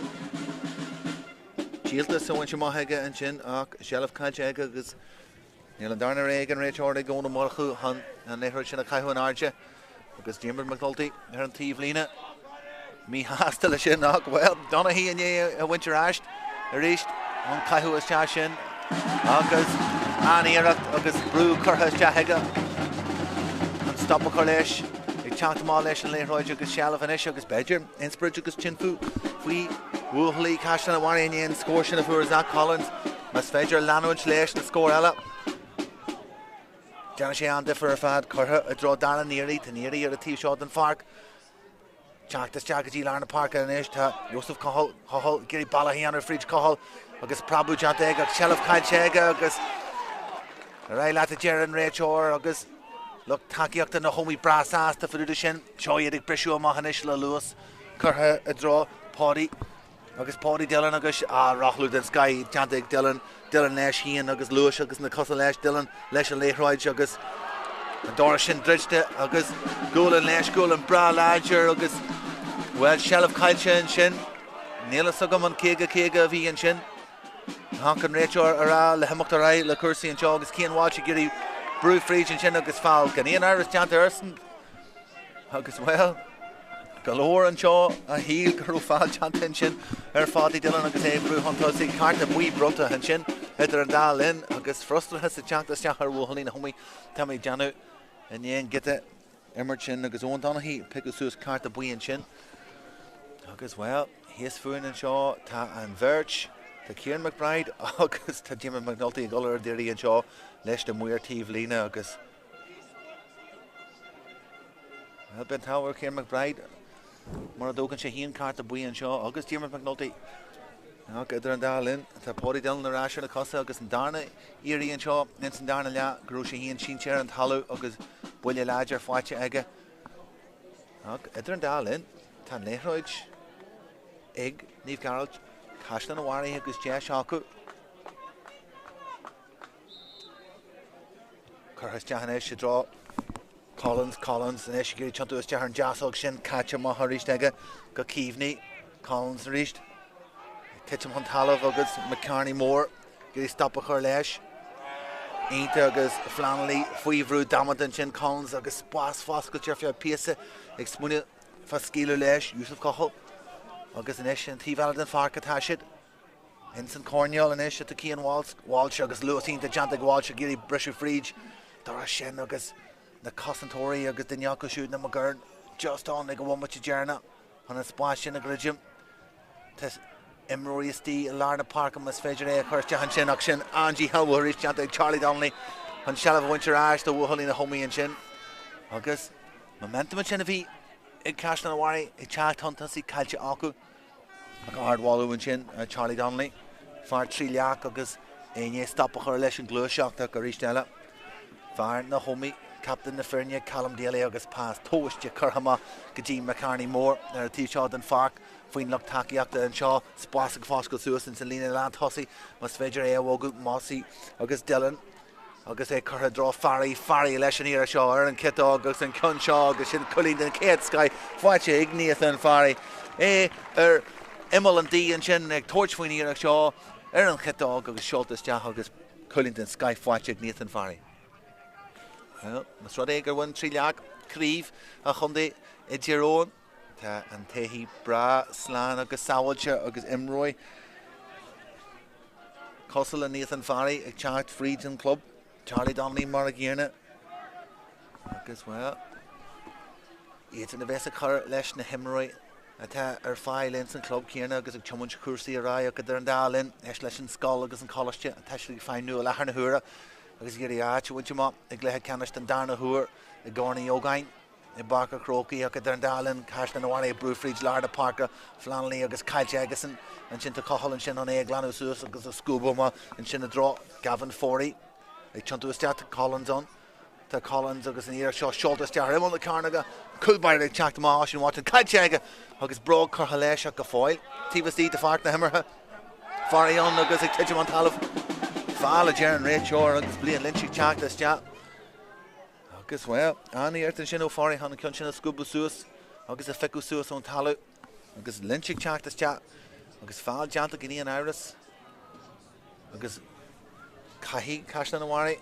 Díoltas a bhaint amach aige ansin ach seilbh caillte aige agus Níl an darna rogha ag an réiteoir ag Eoin Ó Murchú chun an liathróid sin a chaitheamh in airde agus Diarmuid McNulty ar an taobhlíne míshásta leis sin ach, bhuel, Donaghy i ndiaidh a bhaint ar ais arís an caitheamh isteach sin agus an-iarracht agus brú curtha isteach aige chun stop a chur leis ag teacht amach leis an liathróid agus seilbh anois agus b'fhéidir inspioráid agus tinfú faoi bhuachaillí Chaisleán an Bharraigh i ndiaidh an scór sin a fuair Zach Collins. Más féidir leanúint leis le scór eile, déanfaidh sé an-difear ar fad. Curtha i dtreo Darragh Neary. Tá Neary ar an taobh seo den pháirc. Teacht isteach go dtí lár na páirce anois. Tá Joseph Cahill ag iarraidh bealach a dhéanamh fríd Cahill agus preabadh déanta aige ach seilbh caillte aige agus ar aghaidh leat a deir an réiteoir agus lucht tacaíochta na hÓmaí breá sásta fá dtaobh de sin. Seo iad ag briseadh amach anois le luas curtha i dtreo Páidí. Agus Páidí Dillon agus rothlú den scoth déanta ag Dillon, Dillon leis féin agus luas agus na cosa leis, Dillon leis an liathróid agus an doras sin druidte agus gualainn leis, gualainn breá láidir agus, bhuel, seilbh caillte ansin. Níl fhios agam an 50, 50 a bhí ansin. Ach an réiteoir a rá le himeacht ar aghaidh le cúrsaí anseo agus Cian Walsh ag iarraidh brú fríd ansin agus feall gan aon amhras déanta airsean. Agus, bhuel, go leor anseo a shíl go raibh feall déanta ansin ar Pháidí Dillon agus é ag brú chun tosaigh. Cárta buí bronnta ansin idir an dá linn agus frustrachas ag teacht isteach ar bhuachaillí na hÓmaí. Tá mé ag déanamh i ndiaidh an giota imirt sin agus Eoin Donaghy ag piocadh suas cárta buí ansin. Agus, bhuel, thíos fúinn anseo tá an bheirt, tá Ciarán McBride agus tá Diarmuid McNulty ag dul ar a d'iarraidh anseo leis na maoir taobh líne agus, Bhuel, beidh an t-ádh ar Ciarán McBride mura dtógann sé féin cárta buí anseo agus Diarmuid McNulty. Ach idir an dá linn, tá Páidí Dillon ar ais ar na cosa agus an darna iarraidh anseo ins an darna leath go raibh sé féin sínte ar an talamh agus buille láidir faighte aige. Ach idir an dá linn, tá an liathróid ag Naomh Gearailt, Caisleán an Bharraigh agus deis acu. Curtha isteach anois i dtreo Collins, Collins anois ag iarraidh tiontú isteach ar an deasóg sin, caite amach arís aige go Keaveney. Collins arís ag titim chun talaimh agus McCarney Moore ag iarraidh stop a chur leis. Iontach agus Flannelly faoi bhrú damanta ansin, Collins agus spás foscailte ar feadh píosa ag smaoineamh fá scaoileadh leis, Yusuf Cahill agus anois an taobh eile den pháirc atá siad. Ins an choirnéal anois atá Cian Walsh, Walsh agus luas iontach déanta ag Walsh ag iarraidh briseadh fríd doras sin agus na cosantóirí agus duine acu siúd na McGurn just ann ag an bhomaite deireanach chun an spás sin a dhruidim. Tá imreoirí istigh i lár na páirce más féidir é a chur isteach ansin ach sin an-díshealbhú arís déanta ag Charlie Donnelly chun seilbh a bhaint ar ais do bhuachaillí na hÓmaí ansin agus momentum ansin a bhí ag Caisleán an Bharraigh ag teacht chun tosaigh caillte acu. Ach ardmholadh ansin ar Charlie Donnelly, fear Trí Leac agus é i ndiaidh stop a chur leis an ghluaiseacht ach arís eile, fear na hÓmaí, captaen na foirne, Callum Daly agus pas tomhaiste curtha amach go dtí McCarney Moore ar an taobh seo den pháirc faoin lucht tacaíochta anseo. Spás ag foscailt suas ins an líne lántosaigh más féidir é a bhogadh, Mossy agus Dillon. Agus é curtha i dtreo Farry, Farry leis an iarraidh seo ar an chiotóg agus an ceann seo agus sin cúilín den chéad scoith faighte ag Nathan Farry. É ar imeall an tí ansin ag tabhairt faoin iarracht seo ar an chiotóg agus seolta isteach agus cúilín den scoith faighte ag Nathan Farry. Bhuel, más rud é gur bhain Trí Leac craobh an chontae i dTír Eoghain, tá an taithí breá slán agus sábháilte agus imreoidh Cosúil le Nathan Farry ag teacht fríd an club, Charlie Donnelly mar a gcéanna agus, bhuel, iadsan a bheas ag cur leis na himreoirí atá ar fáil ins an club céanna agus ag tiomáint chúrsaí ar aghaidh ach idir an dá linn, éist leis an scoil agus an coláiste atá siad ag feidhmiú i láthair na huaire agus ag iarraidh áit a bhaint amach i gcluiche ceannais den darna huair i gCorn Uí Ógáin. I bPáirc an Chrócaigh ach idir an dá linn, Caisleán an Bharraigh ag brú fríd lár na páirce, Flannelly agus caillte aigesan. Ansin tá Cathal ansin chun é a ghlanadh suas agus a scuabadh amach ansin i dtreo Gavin Forey. Ag tiontú isteach tá Collins ann. Tá Collins agus an iarracht seo seolta isteach ar imeall na cearnóige. Cúl báire ag teacht amach, Oisín Watson caillte aige agus bróg curtha leis ach go fóill taobh istigh de pháirc na himeartha. Fear ann agus ag titim an talamh. Feall a deir an réiteoir agus Bliain Lynch ag teacht isteach. Agus, bhuel, an-iarracht ansin ó Forry chun an ceann sin a scuabadh suas agus a phiocadh suas ón talamh. Agus Lynch ag teacht isteach agus feall déanta gan aon amhras. Agus caithfidh Caisleán an Bharraigh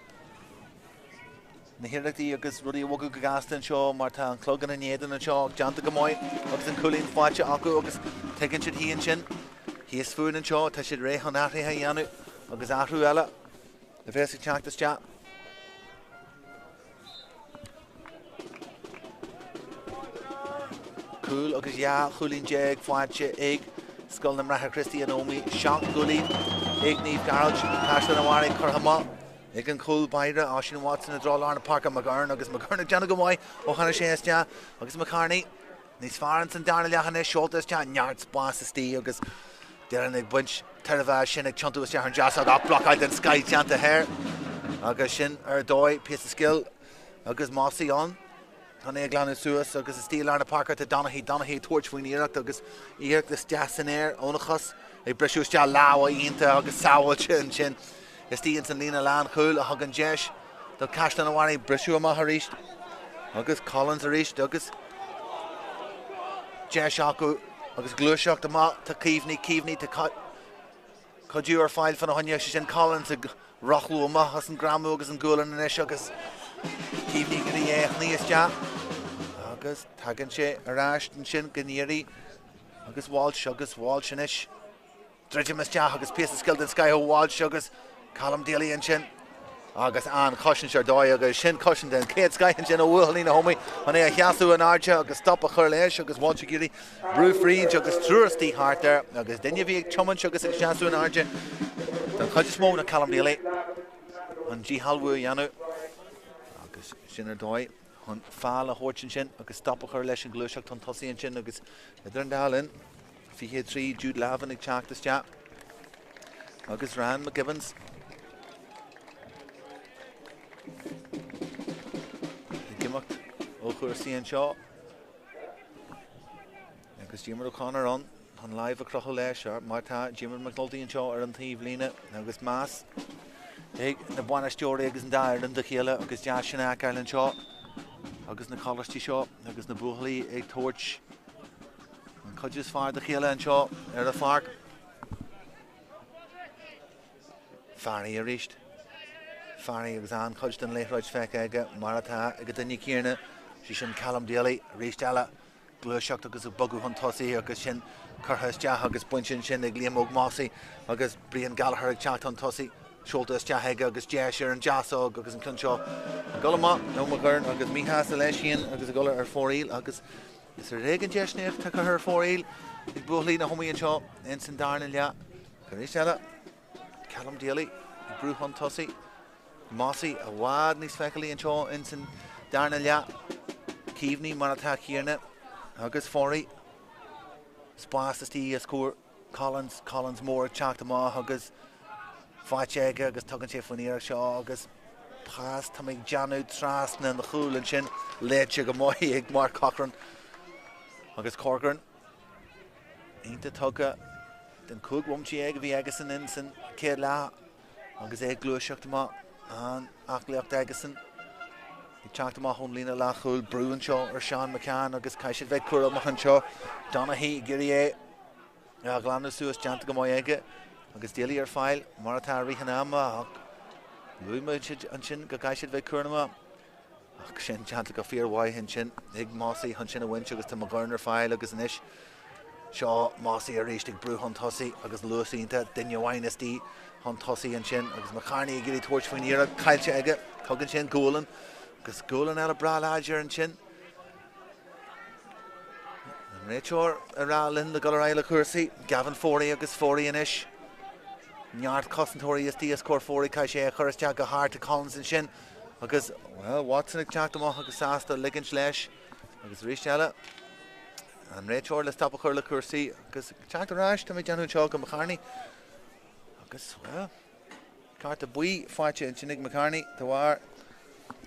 na hiarrachtaí agus rudaí a bhogadh go gasta anseo mar tá an clog ina n-éadan anseo déanta go maith agus an cúilín faighte acu agus tuigeann siad thíos ansin, thíos fúinn anseo, tá siad réidh chun athruithe a dhéanamh agus athrú eile a bheas ag teacht isteach. Cúl agus 12 chúilín faighte ag Scoil na mBráithre Críostaí in Ómaigh, 7 gcúilín ag Naomh Gearailt, Caisleán an Bharraigh curtha amach ag an chúl báire, Oisín Watson i dtreo lár na páirce, McGurn agus McGurn ag déanamh go maith ó tháinig sé isteach agus McCarney níos fearr ins an darna leath anois, seolta isteach, neart spás istigh agus Dylan ag baint tairbhe as sin ag tiontú isteach ar an deasóg ach blocáil den scoith déanta thoir agus sin ar dóigh, píosa scil agus Mossy ann chun é a ghlanadh suas agus istigh i lár na páirce tá Donaghy, Donaghy ag tabhairt faoin iarracht agus iarracht isteach san aer óna chos ag briseadh isteach lámha iontach agus sábháilte ansin istigh ins an líne lánchúil a thugann deis do Caisleán an Bharraigh briseadh amach arís agus Collins arís agus deis acu agus gluaiseacht amach tá Keaveney, Keaveney tá cuidiú ar fáil fána choinne, sé sin Collins ag rothlú amach as an greamú agus an gualainn anois agus Keaveney ag iarraidh é a shnoí isteach agus tagann sé ar ais ansin go Neary agus Walsh agus Walsh anois. Druidim isteach agus píosa scil den scoith ó Walsh agus Colm Daly ansin agus an-chosaint ar dóigh agus sin cosaint den chéad scoith ansin ó bhuachaillí na hÓmaí chun é a sheasamh in airde agus stop a chur leis agus Walsh ag iarraidh brú fríd agus triúr istigh thart air agus duine a bhí ag tiomáint agus ag seasamh in airde den chuid is mó ná Colm Daly an díshealbhú a dhéanamh agus sin ar dóigh chun feall a thabhairt ansin agus stop a chur leis an ghluaiseacht chun tosaigh ansin agus idir an dá linn 23 Jude Lavin ag teacht isteach agus Ryan McGibbons ag imeacht ó chúrsaí anseo agus Diarmuid O'Connor ann chun láimh a chroitheadh leis mar tá Diarmuid McNulty anseo ar an taobhlíne agus meas ag na bainisteoirí agus an dá fhoireann dá chéile agus deas sin a fheiceáil anseo agus na coláistí seo agus na buachaillí ag tabhairt An chuid is fearr dá chéile anseo ar an pháirc. Farry arís. Farry agus an-chuid den liathróid feicthe aige mar atá ag an duine céanna, sé sin Callum Daly arís eile. Gluaiseacht agus ag bogadh chun tosaigh agus sin curtha isteach agus bainte ansin ag Liam Óg Mossy agus Brian Gallagher ag teacht chun tosaigh. Seolta isteach aige agus deis ar an deasóg agus an ceann seo ag dul amach ó McGurn agus míshásta leis féin agus ag dul ar fóraoil agus Is ar éigean deis atá curtha ar fóraoil ag buachaillí na hÓmaí anseo ins an darna leath. Arís eile, Callum Daly ag brú chun tosaigh. Mossy i bhfad níos feiceálaí anseo ins an darna leath. Keaveney mar atá céanna agus Forry. Spás istigh os comhair Collins, Collins mór ag teacht amach agus faighte aige agus tugann sé faoin iarracht seo agus pas tá mé ag déanamh trasna an chúil ansin léite go maith ag Mark Corcoran agus Corcoran iontach tugtha den 15 bhomaite a bhí aigesan in san chéad leath agus é ag gluaiseacht amach an aclaíocht aigesan ag teacht amach ón líne leathchúil brú anseo ar Seán McCann agus caithfidh siad bheith cúramach anseo Donaghy ag iarraidh é a ghlanadh suas déanta go maith aige agus Daly ar fáil mar atá i rith an ama ach luaigh muid ansin go gcaithfidh siad bheith cúramach ach sin déanta go fíormhaith ansin ag Mossy chun sin a bhaint agus tá McGurn ar fáil agus anois seo Mossy arís ag brú chun tosaigh agus luas iontach duine amháin istigh chun tosaigh ansin agus McCarney ag iarraidh tabhairt faoin iarracht caillte aige tugann sé an gualainn agus gualainn eile breá láidir ansin. An réiteoir ag rá linn le dul ar aghaidh le cúrsaí. Gavin Forey agus Forey anois. Neart cosantóirí istigh os comhair Forey caithfidh sé a chur isteach go hard to Collins ansin agus, well, Watson ag teacht amach agus sásta ligint leis agus arís eile an réiteoir le stop a chur le cúrsaí agus teacht ar ais tá mé ag déanamh anseo go McCarney agus, well, cárta buí faighte ansin ag McCarney de bharr.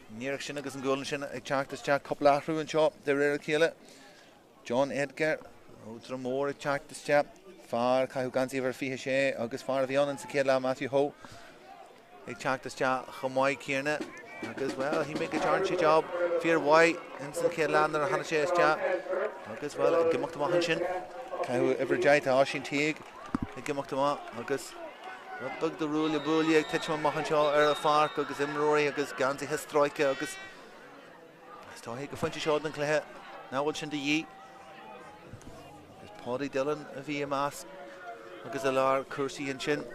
An iarracht sin agus an gualainn sin ag teacht isteach. Cúpla athrú anseo de réir a chéile. John Edgar ó Droim Mór ag teacht isteach. Fear a caitheadh geansaí uimhir 26 agus fear a bhí ann sa chéad leath, Matthew Howe, ag teacht isteach chomh maith céanna. Agus, bhuel, shíl mé go dtearn sé job fíor mhaith ins an chéad leath nuair a tháinig sé isteach. Agus, bhuel, ag imeacht amach ansin, caitheadh uimhir 10, tá Oisín Teague ag imeacht amach agus rud beag de ruaille buaille ag titim amach anseo ar an pháirc agus imreoirí agus geansaithe stróicthe agus is dóigh ag an phointe seo den chluiche nach bhfuil sin de dhíth. Agus Paudie Dillon a bhí i measc agus i lár cúrsaí ansin.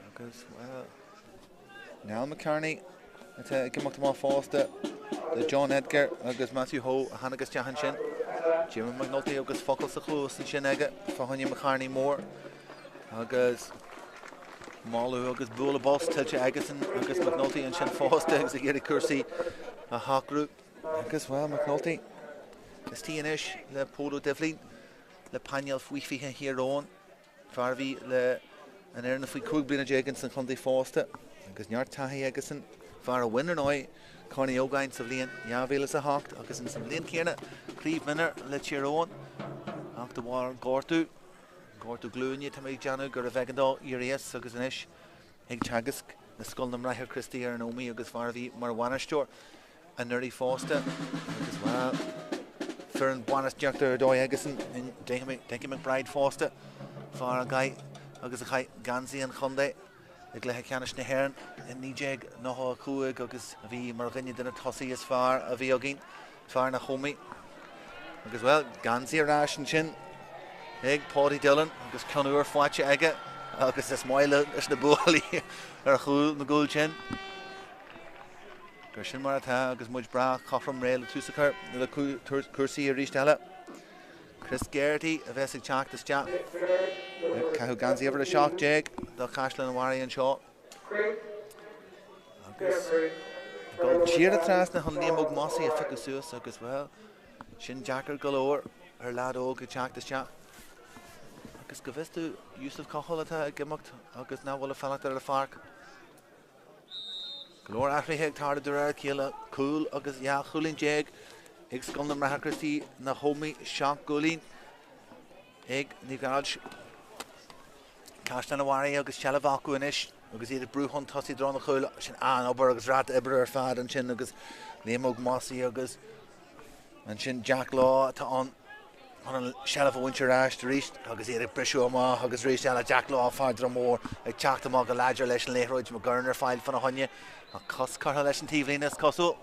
Agus, well, Niall McCarney atá ag imeacht amach fosta do John Edgar agus Matthew Howe a tháinig isteach ansin. Jimmy McNulty agus focal sa chluas ansin aige fá choinne McCarney mór agus moladh agus bualadh bos tuillte aigesan agus McNulty ansin fosta agus ag iarraidh cúrsaí a shocrú. Agus, bhuel, McNulty istigh anois le Pól Ó Doibhlin le painéal faoi 20 Thír Eoghain. Fear a bhí le an fhoireann faoi 15 bliana ins an chontae fosta agus neart taithí aigesan. Fear a bhain ar ndóigh Corn Uí Ógáin sa bhliain 2008 agus ins an bhliain chéanna Craobh Mionúr le Tír Eoghain ach de bharr gortú, gortú glúine tá mé ag déanamh, gurbh éigean dó éirí as agus anois ag teagasc i Scoil na mBráithre Críostaí ar an Ómaigh agus fear a bhí mar bhainisteoir anuraidh fosta agus, bhuel, foireann bainistíochta ar dóigh aigesan in Dinky McBride fosta, fear a chaith agus a chaith geansaí an chontae i gcluiche ceannais na hÉireann i 1995 agus a bhí mar dhuine de na tosaithe is fearr a bhí againn, fear na hÓmaí. Agus, bhuel, geansaí ar ais ansin ag Paudie Dillon agus ceann úr faighte aige agus is maith leis na buailí ar chúl na gcúl sin. Gur sin mar atá agus muid breá cothrom réidh le tús a chur le cúrsaí arís eile. Chris Geraghty a bheas ag teacht isteach. Caitheadh geansaí uimhir 17 do Chaisleán an Bharraigh anseo. Agus ag dul díreach trasna chun Liam Óg Mossey a phiocadh suas agus, bhuel, sin deacair go leor ar leaid óg ag teacht isteach. Agus go bhfios domh, Yusuf Cochall atá ag imeacht agus nach bhfuil ag fanacht ar an pháirc. Go leor athruithe ag tarlú de réir a chéile, cúl agus 12 chúilín ag Scoil na mBráithre Críostaí na hÓmaí, 7 gcúilín ag Naomh Gearailt. Caisleán an Bharraigh agus seilbh acu anois agus iad ag brú chun tosaigh i dtreo an chúil. Sin an-obair agus ráta oibre ar fad ansin agus Liam Óg Mossey agus Ansin Jack Law atá ann chun an seilbh a bhaint ar ais arís agus iad ag briseadh amach agus arís eile Jack Law, fear Droim Mór, ag teacht amach go láidir leis an liathróid, McGurran ar fáil fána choinne ach cos curtha leis an taobhlíne is cosúil.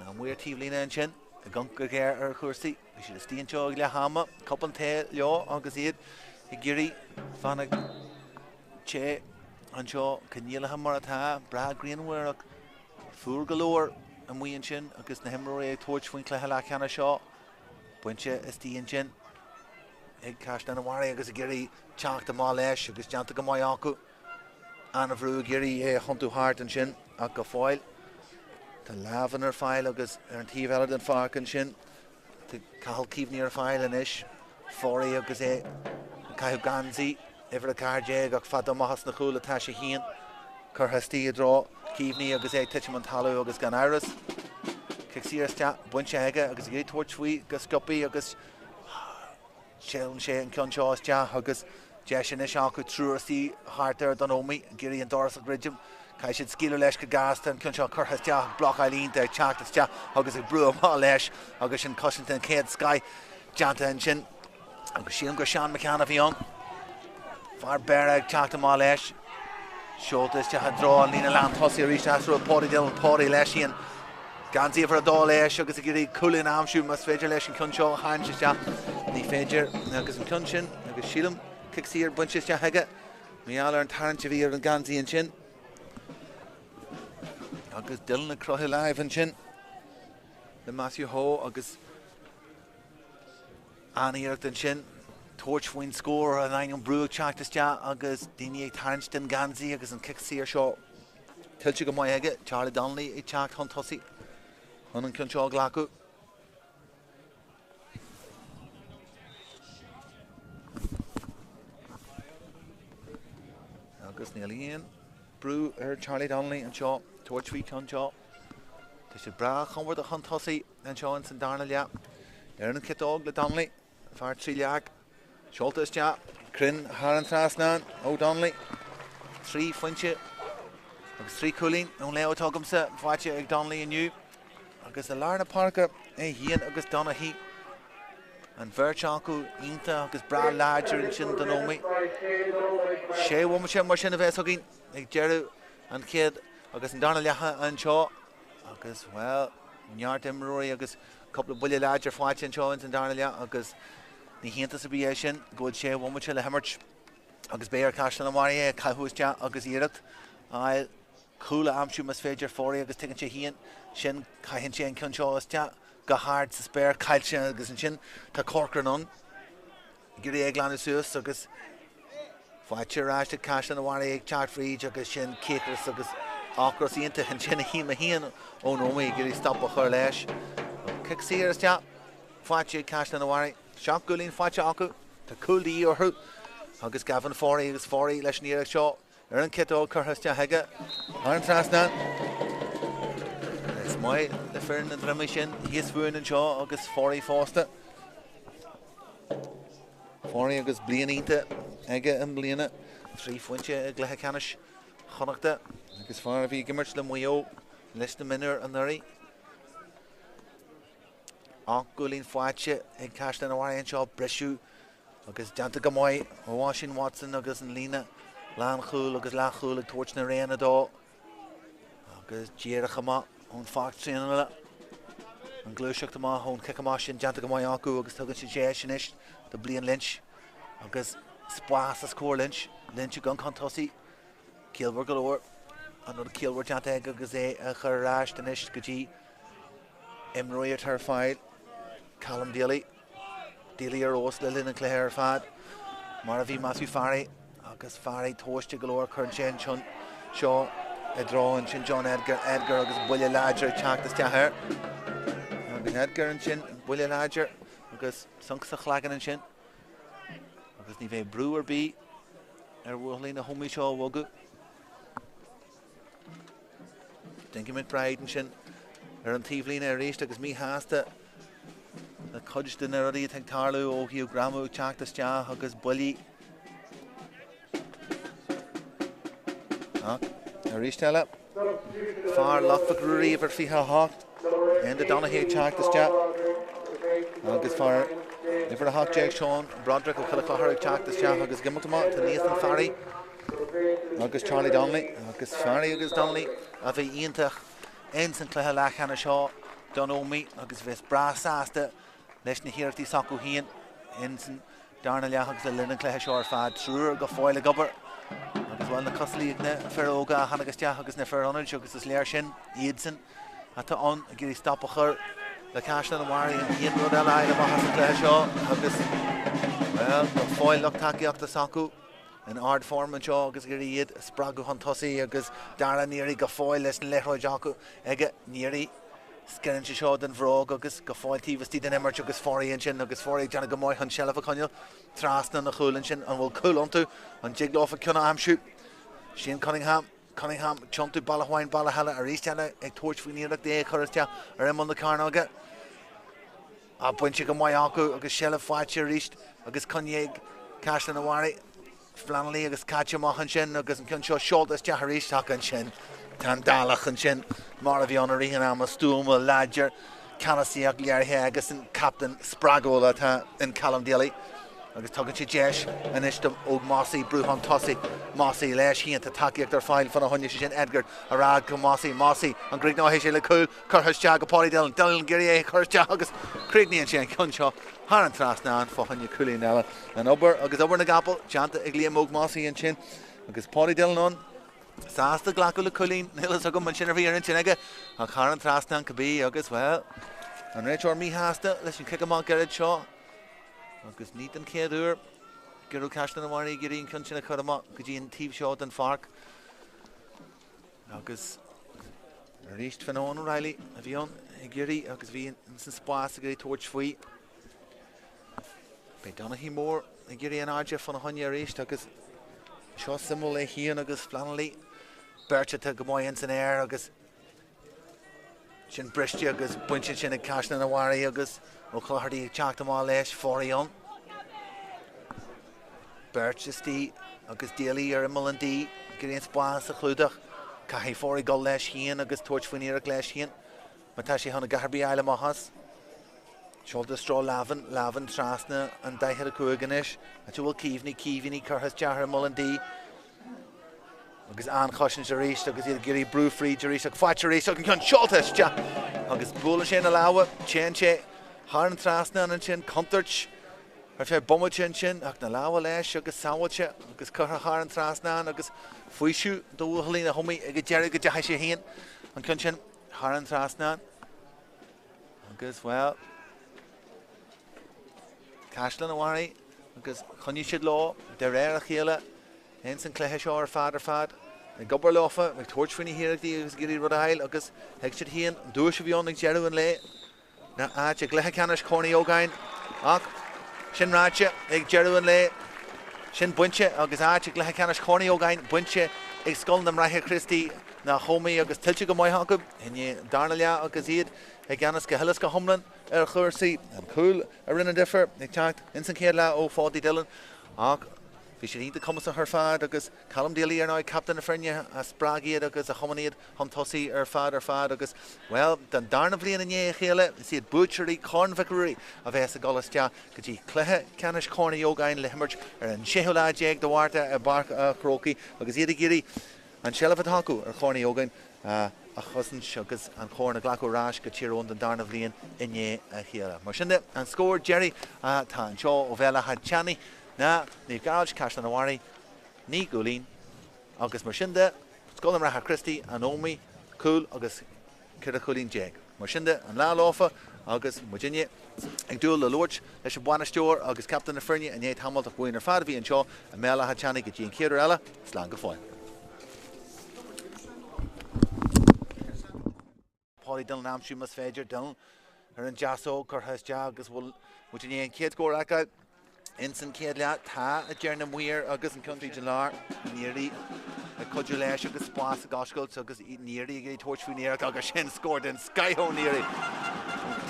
Ná amuigh ar taobhlíne ansin ag amharc go géar ar chúrsaí. Bhí siad istigh anseo ag leath ama, cupán tae leo agus iad ag iarraidh fanacht te anseo, coinníollacha mar atá, breá grianmhar ach Fuar go leor amuigh ansin agus na himreoirí ag tabhairt faoin chluiche leathcheannais seo. Bainte istigh ansin ag Caisleán an Bharraigh agus ag iarraidh teacht amach leis agus déanta go maith acu. An-bhrú ag iarraidh é a thiontú thart ansin ach go fóill tá lámhanna ar fáil agus ar an taobh eile den pháirc ansin Tá Cathal Keaveney ar fáil anois. Forry agus é ag caitheamh geansaí uimhir 14 ach fada amach as na cúil atá sé féin. Curtha istigh i dtreo Keaveney agus é ag titim an talamh agus gan amhras cic saor isteach bainte aige agus ag iarraidh tabhairt faoi go sciobtha agus Seolann sé an ceann seo isteach agus deis anois acu triúr istigh thart ar don Ómaigh ag iarraidh an doras a dhruidim. Caithfidh siad scaoileadh leis go gasta, an ceann seo curtha isteach, blocáil iontach ag teacht isteach agus ag brú amach leis agus sin cosaint den chéad scoith déanta ansin. Agus sílim gur Seán McCann a bhí ann. Fear Béarra ag teacht amach leis. Seolta isteach i dtreo an líne lán tosaigh arís as a raibh Paudie Dillon, Paudie leis féin. Geansaí uimhir 2 leis agus ag iarraidh cúilín a aimsiú más féidir leis an ceann seo a tharraingt isteach. Ní féidir agus an ceann sin agus sílim cic saor bainte isteach aige. Mar gheall ar an tarraingt a bhí ar an geansaí ansin. Agus Dillon ag croitheadh láimh ansin le Matthew Howe agus an-iarracht ansin tabhairt faoin scór in ainneoin brú ag teacht isteach agus daoine ag tarraingt den gheansaí agus an cic saor seo tuillte go maith aige. Charlie Donnelly ag teacht chun tosaigh chun an ceann seo a ghlacadh. Agus níl aon. brú ar Charlie Donnelly anseo tabhairt faoin gceann seo. Tá siad breá compordach chun tosaigh anseo ins an darna leath. Ar an chiotóg le Donnelly, fear Tríleac. Seolta isteach, cruinn thar an trasnán ó Donnelly. 3 phointe agus 3 chúilín ón léamh atá agamsa faighte ag Donnelly inniu. Agus i lár na páirce é féin agus Donaghy. An bheirt acu iontach agus breá láidir ansin don Ómaigh. 6 bhomaite mar sin a bheas againn ag deireadh an chéad agus an darna leatha anseo agus, bhuel, neart imreoirí agus cúpla buille láidir faighte anseo ins an darna leath agus ní hiontas ar bith é sin go bhfuil 6 bhomaite le himirt agus beidh ar Chaisleán an Bharraigh é a chaitheamh isteach agus iarracht a fháil cúl a aimsiú más féidir. Forry agus tuigeann sé féin sin, caitheann sé an ceann seo isteach go hard sa spéir, caillte agus ansin tá Corcoran ann ag iarraidh é a ghlanadh suas agus faighte ar ais ag Caisleán an Bharraigh ag teacht fríd agus sin cíocras agus ocras iontach ansin 1-1 ón Ómaigh ag iarraidh stop a chur leis. Cic saor isteach faighte ag Caisleán an Bharraigh. 7 gcúilín faighte acu, tá cúl de dhíth orthu agus Gavin Forry agus Forry leis an iarracht seo. Ar an chiotóg curtha isteach aige thar an trasnán. Is maith le foireann na Droma sin thíos fúinn anseo agus Forry fosta. Forry agus bliain iontach aige i mbliana. 3 phointe i gcluiche ceannais Chonnachta agus fear a bhí ag imirt le Maigh Eo leis na mionúir anuraidh. 8 gcúilín faighte ag Caisleán an Bharraigh anseo, briseadh agus déanta go maith ó Oisín Watson agus an líne lánchúil agus leathchúil ag tabhairt na roghanna dó agus díreach amach ón pháirc traenála. An ghluaiseacht amach ón chic amach sin déanta go maith acu agus tugann siad deis anois do Bliain Lynch agus spás os comhair Lynch, Lynch ag dul chun tosaigh. Ciallmhar go leor an rud ciallmhar déanta aige agus é a chur ar ais anois go dtí imreoir atá ar fáil, Callum Daly. Daly ar fheabhas le linn an chluiche ar fad, mar a bhí Matthew Farry agus Farry tomhaiste go leor, cuireann sé an seo i dtreo ansin John Edgar, Edgar agus buille láidir ag teacht isteach air. Agus Edgar ansin, buille láidir agus sonc sa chlaigeann ansin. Agus ní bheidh brú ar bith ar bhuachaillí na hÓmaí seo a bhogadh. Dinky McBride ansin ar an taobhlíne arís agus míshásta le cuid de na rudaí atá ag tarlú ó thaobh greamú ag teacht isteach agus buillí. Ach arís eile, fear Loch Mhic Ruairí uimhir 28, Enda Donaghy ag teacht isteach agus fear uimhir 18 Sean Broderick ó Chill an Chlochair ag teacht isteach agus ag imeacht amach tá Nathan Farry agus Charlie Donnelly agus Farry agus Donnelly a bhí iontach ins an cluiche leathcheannais seo don Ómaigh agus bheas breá sásta leis na hiarrachtaí s'acu féin ins an darna leath agus le linn an chluiche seo ar fad. Triúr go fóill ag obair agus bhuel na cosúlaí ag na fir óga a tháinig isteach agus na fir ionaid agus is léir sin iadsan atá ann ag iarraidh stop a chur le Caisleán an Bharraigh an t-aon rud eile a fháil amach as an gcluiche seo agus bhuel go fóill lucht tacaíochta s'acu in ardform anseo agus ag iarraidh iad a spreagadh chun tosaigh agus Dara Neary go fóill leis an liathróid acu aige Neary Sciorrann sé seo den bhróg agus go fóill taobh istigh den imirt agus Forry ansin agus Forry ag déanamh go maith chun seilbh a choinneáil trasna na chúil ansin. An bhfuil cúl iontu? An dtig leofa ceann a aimsiú? Shane Cunningham, Cunningham ag tiontú bealach amháin bealach eile arís eile ag tabhairt faoin iarracht é a chur isteach ar imeall na cearnóige. Á bainte go maith acu agus seilbh faighte arís agus coinnithe ag Caisleán an Bharraigh. Flannelly agus caite amach ansin agus an ceann seo seolta isteach arís ach ansin tá an Dálach ansin mar a bhí ann i rith an ama, stuama, láidir, ceannasaíocht léirithe agus an captaen spreagúil atá in Callum Daly agus tugann sé deis anois do Óg Mossey brú chun tosaigh. Mossey leis féin, tá tacaíocht ar fáil fána choinne, sé sin Edgar ar ais go Mossey, Mossey an gcríochnóidh sé le cúl curtha isteach go Paudie Dillon, Dillon ag iarraidh é a chur isteach agus críochnaíonn sé an ceann seo thar an trasnán fá choinne cúilín eile. An obair agus obair na gcapall déanta ag Liam Óg Mossey ansin agus Paudie Dillon ann sásta glacadh le cúilín, níl fhios agam ansin a bhí ar intinn aige ach thar an trasnán cibé agus, bhuel, an réiteoir míshásta leis an chic amach gairid seo agus ní den chéad uair go raibh Caisleán an Bharraigh ag iarraidh an ceann sin a chur amach go dtí an taobh seo den pháirc. Agus arís Fionán O'Reilly a bhí ann ag iarraidh agus bhí ins an spás ag iarraidh tabhairt faoi. Beidh Donaghy Moore ag iarraidh an airde fána choinne arís agus seo suimiúil é féin agus Flannelly. Beirt atá go maith ins an aer agus sin briste agus bainte ansin ag Caisleán an Bharraigh agus Ó Clochartaigh ag teacht amach leis, Forry ann. Beirt istigh agus Daly ar imeall an D ag iarraidh an spás a chlúdach. Caithfidh Forry dul leis féin agus tabhairt faoin iarracht leis féin má tá sé chun a dhath ar bith a fháil amach as. Seolta isteach Lavin, Lavin trasna an 45 anois, áit a bhfuil Keaveney, Keaveney curtha isteach ar imeall an D. Agus an-chosaint arís agus iad ag iarraidh brú fríd arís ach faighte arís agus an ceann seolta isteach agus buaileann sé na lámha, téann sé thar an trasnán ansin, contúirt ar feadh bomaite ansin ach na lámha leis agus sábháilte agus curtha thar an trasnán agus faoiseamh do bhuachaillí na hÓmaí ag an deireadh go dteachaigh sé féin an ceann sin thar an trasnán. Agus, bhuel, Caisleán an Bharraigh agus choinnigh siad leo de réir a chéile ins an cluiche seo ar fad ar fad, ag obair leofa, ag tabhairt faoi na hiarrachtaí agus ag iarraidh rud a fháil agus thuig siad féin an duais a bhí ann ag deireadh an lae ná áit i gcluiche ceannais Chorn Uí Ógáin. Ach sin ráite, ag deireadh an lae, sin bainte agus áit i gcluiche ceannais Chorn Uí Ógáin bainte ag Scoil na mBráithre Críostaí na hÓmaí agus tuillte go maith acu i ndiaidh an darna leath agus iad i gceannas go huile is go hiomlán ar chúrsaí. An cúl a rinne an difear ag teacht ins an chéad leath ó Pháidí Dillon ach bhí siad iontach cumasach ar fad agus Colm Daly ar ndóigh, captaen na foirne, a spreag iad agus a thiomáin iad chun tosaigh ar fad ar fad agus, bhuel, don darna bhliain i ndiaidh a chéile, is iad buaiteoirí Chorn Mhic Ruairí a bheas ag dul isteach go dtí cluiche ceannais Chorn Uí Ógáin le himirt ar an séú lá déag de Mhárta i bPáirc a' Chrócaigh agus iad ag iarraidh an tseilbh atá acu ar Chorn Uí Ógáin a chosaint agus an corn a ghlacadh ar ais go Tír Eoghain don darna bhliain i ndiaidh a chéile. Mar sin de, an scór deiridh atá anseo ó Bhéal Átha Seanaidh ná Naomh Gearailt, Caisleán an Bharraigh, 9 gcúilín agus mar sin de, Scoil na mBráithre Críostaí, An Ómaigh, cúl agus 14 chúilín. Mar sin de, an lá leofa agus muidinne ag dúil le labhairt leis an bhainisteoir agus captaen na foirne i ndiaidh tamaill ach uainn ar fad a bhí anseo i mBéal Átha Seanaidh go dtí an chéad uair eile, slán go fóill. Paddy Dillon a aimsiú más féidir. Dillon ar an deasóg curtha isteach agus bhfuil muid i ndiaidh an chéad scór a fheiceáil ins an chéad leath. Tá, a deir na maoir agus an ceann tríd an lár. Neary ag cuidiú leis agus spás ag oscailt agus Neary ag tabhairt faoin iarracht agus sin scór den scoith ó Neary.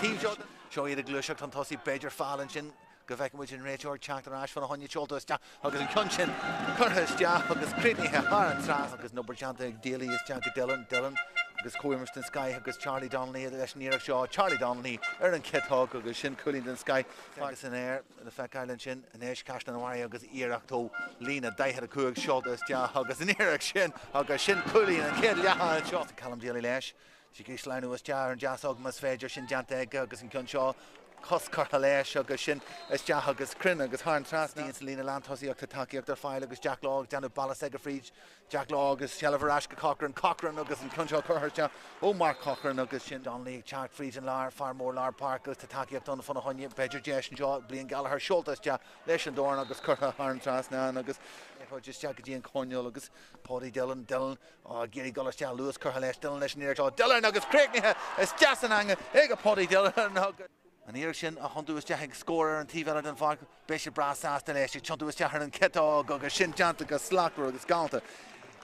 Taobh seo seo iad ag gluaiseacht chun tosaigh, b'fhéidir feall ansin. Go bhfeicfidh muid an réiteoir ag teacht ar ais fána choinne, seolta isteach agus an ceann sin curtha isteach agus críochnaithe thar an trasnán agus an obair déanta ag Daly isteach go Dillon, Dillon agus comhimirt den scoith agus Charlie Donnelly leis an iarracht seo, Charlie Donnelly ar an chiotóg agus sin cúilín den scoith agus san aer le feiceáil ansin anois Caisleán an Bharraigh agus iarracht ó líne 45 seolta isteach agus an iarracht sin agus sin cúilín an chéad leath anseo. Callum Daly leis. Ag sleamhnú isteach ar an deasóg más féidir, sin déanta aige agus an ceann seo cos curtha leis agus sin isteach agus cruinn agus thar an trasnán. Sa líne lántosaíochta tacaíocht ar fáil agus Jack Law ag déanamh bealach s'aige fríd Jack Law agus seilbh ar ais go Corcoran, Corcoran agus an ceann seo curtha isteach ó Mark Corcoran agus sin Donnelly ag teacht fríd an lár, fear mór lár páirce agus tá tacaíocht ann fána choinne, b'fhéidir deis anseo, Bliain Gallagher seolta isteach leis an dorn agus curtha thar an trasnán agus isteach go dtí an coirnéal agus Paddy Dillon, Dillon Ag iarraidh dul isteach, luas curtha leis, Dillon leis an iarracht seo, Dillon agus críochnaithe isteach san eangach ag Paddy Dillon agus an iarracht sin a thiontú isteach ag scór ar an taobh eile den pháirc. Beidh siad breá sásta leis, ag tiontú isteach ar an chiotóg agus sin déanta go slachtmhar agus galánta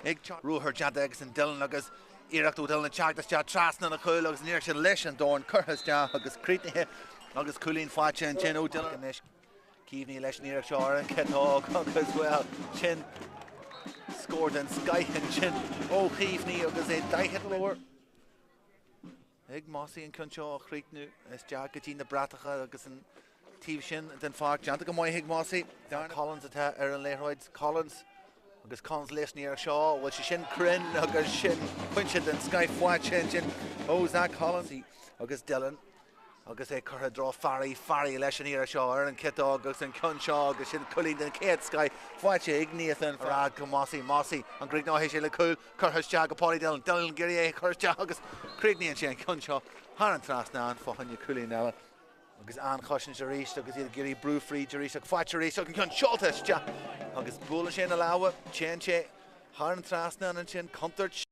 ag ruathar déanta ag san Dillon agus iarracht ó Dillon ag teacht isteach trasna na cúil agus an iarracht sin leis an dorn curtha isteach agus críochnaithe agus cúilín faighte ansin ó Dillon. Anois Keaveney leis an iarracht seo ar an chiotóg agus, bhuel, sin scór den scoith ansin ó Keaveney agus é 40 leor ag Mossy an ceann seo a chríochnú isteach go dtí na bratacha agus an taobh sin den pháirc déanta go maith ag Mossy. Collins atá ar an liathróid. Collins agus Collins leis an iarracht seo, bhfuil sé sin cruinn agus sin pointe den scoith faighte ansin ó Zach Collins agus Dillon. Agus é curtha i dtreo Farry, Farry leis an iarracht seo ar an chiotóg agus an ceann seo agus sin cúilín den chéad scoith faighte ag Nathan ar ais go Mossy, Mossy, an gcríochnóidh sé le cúl curtha isteach go Paddy Dillon, Dillon ag iarraidh é a chur isteach agus críochnaíonn sé an ceann seo thar an trasnán fá choinne cúilín eile. Agus an-chosaint arís agus iad ag iarraidh brú fríd arís ach faighte arís agus an ceann seolta isteach agus buaileann sé na lámha, téann sé thar an trasnán ansin, contúirt.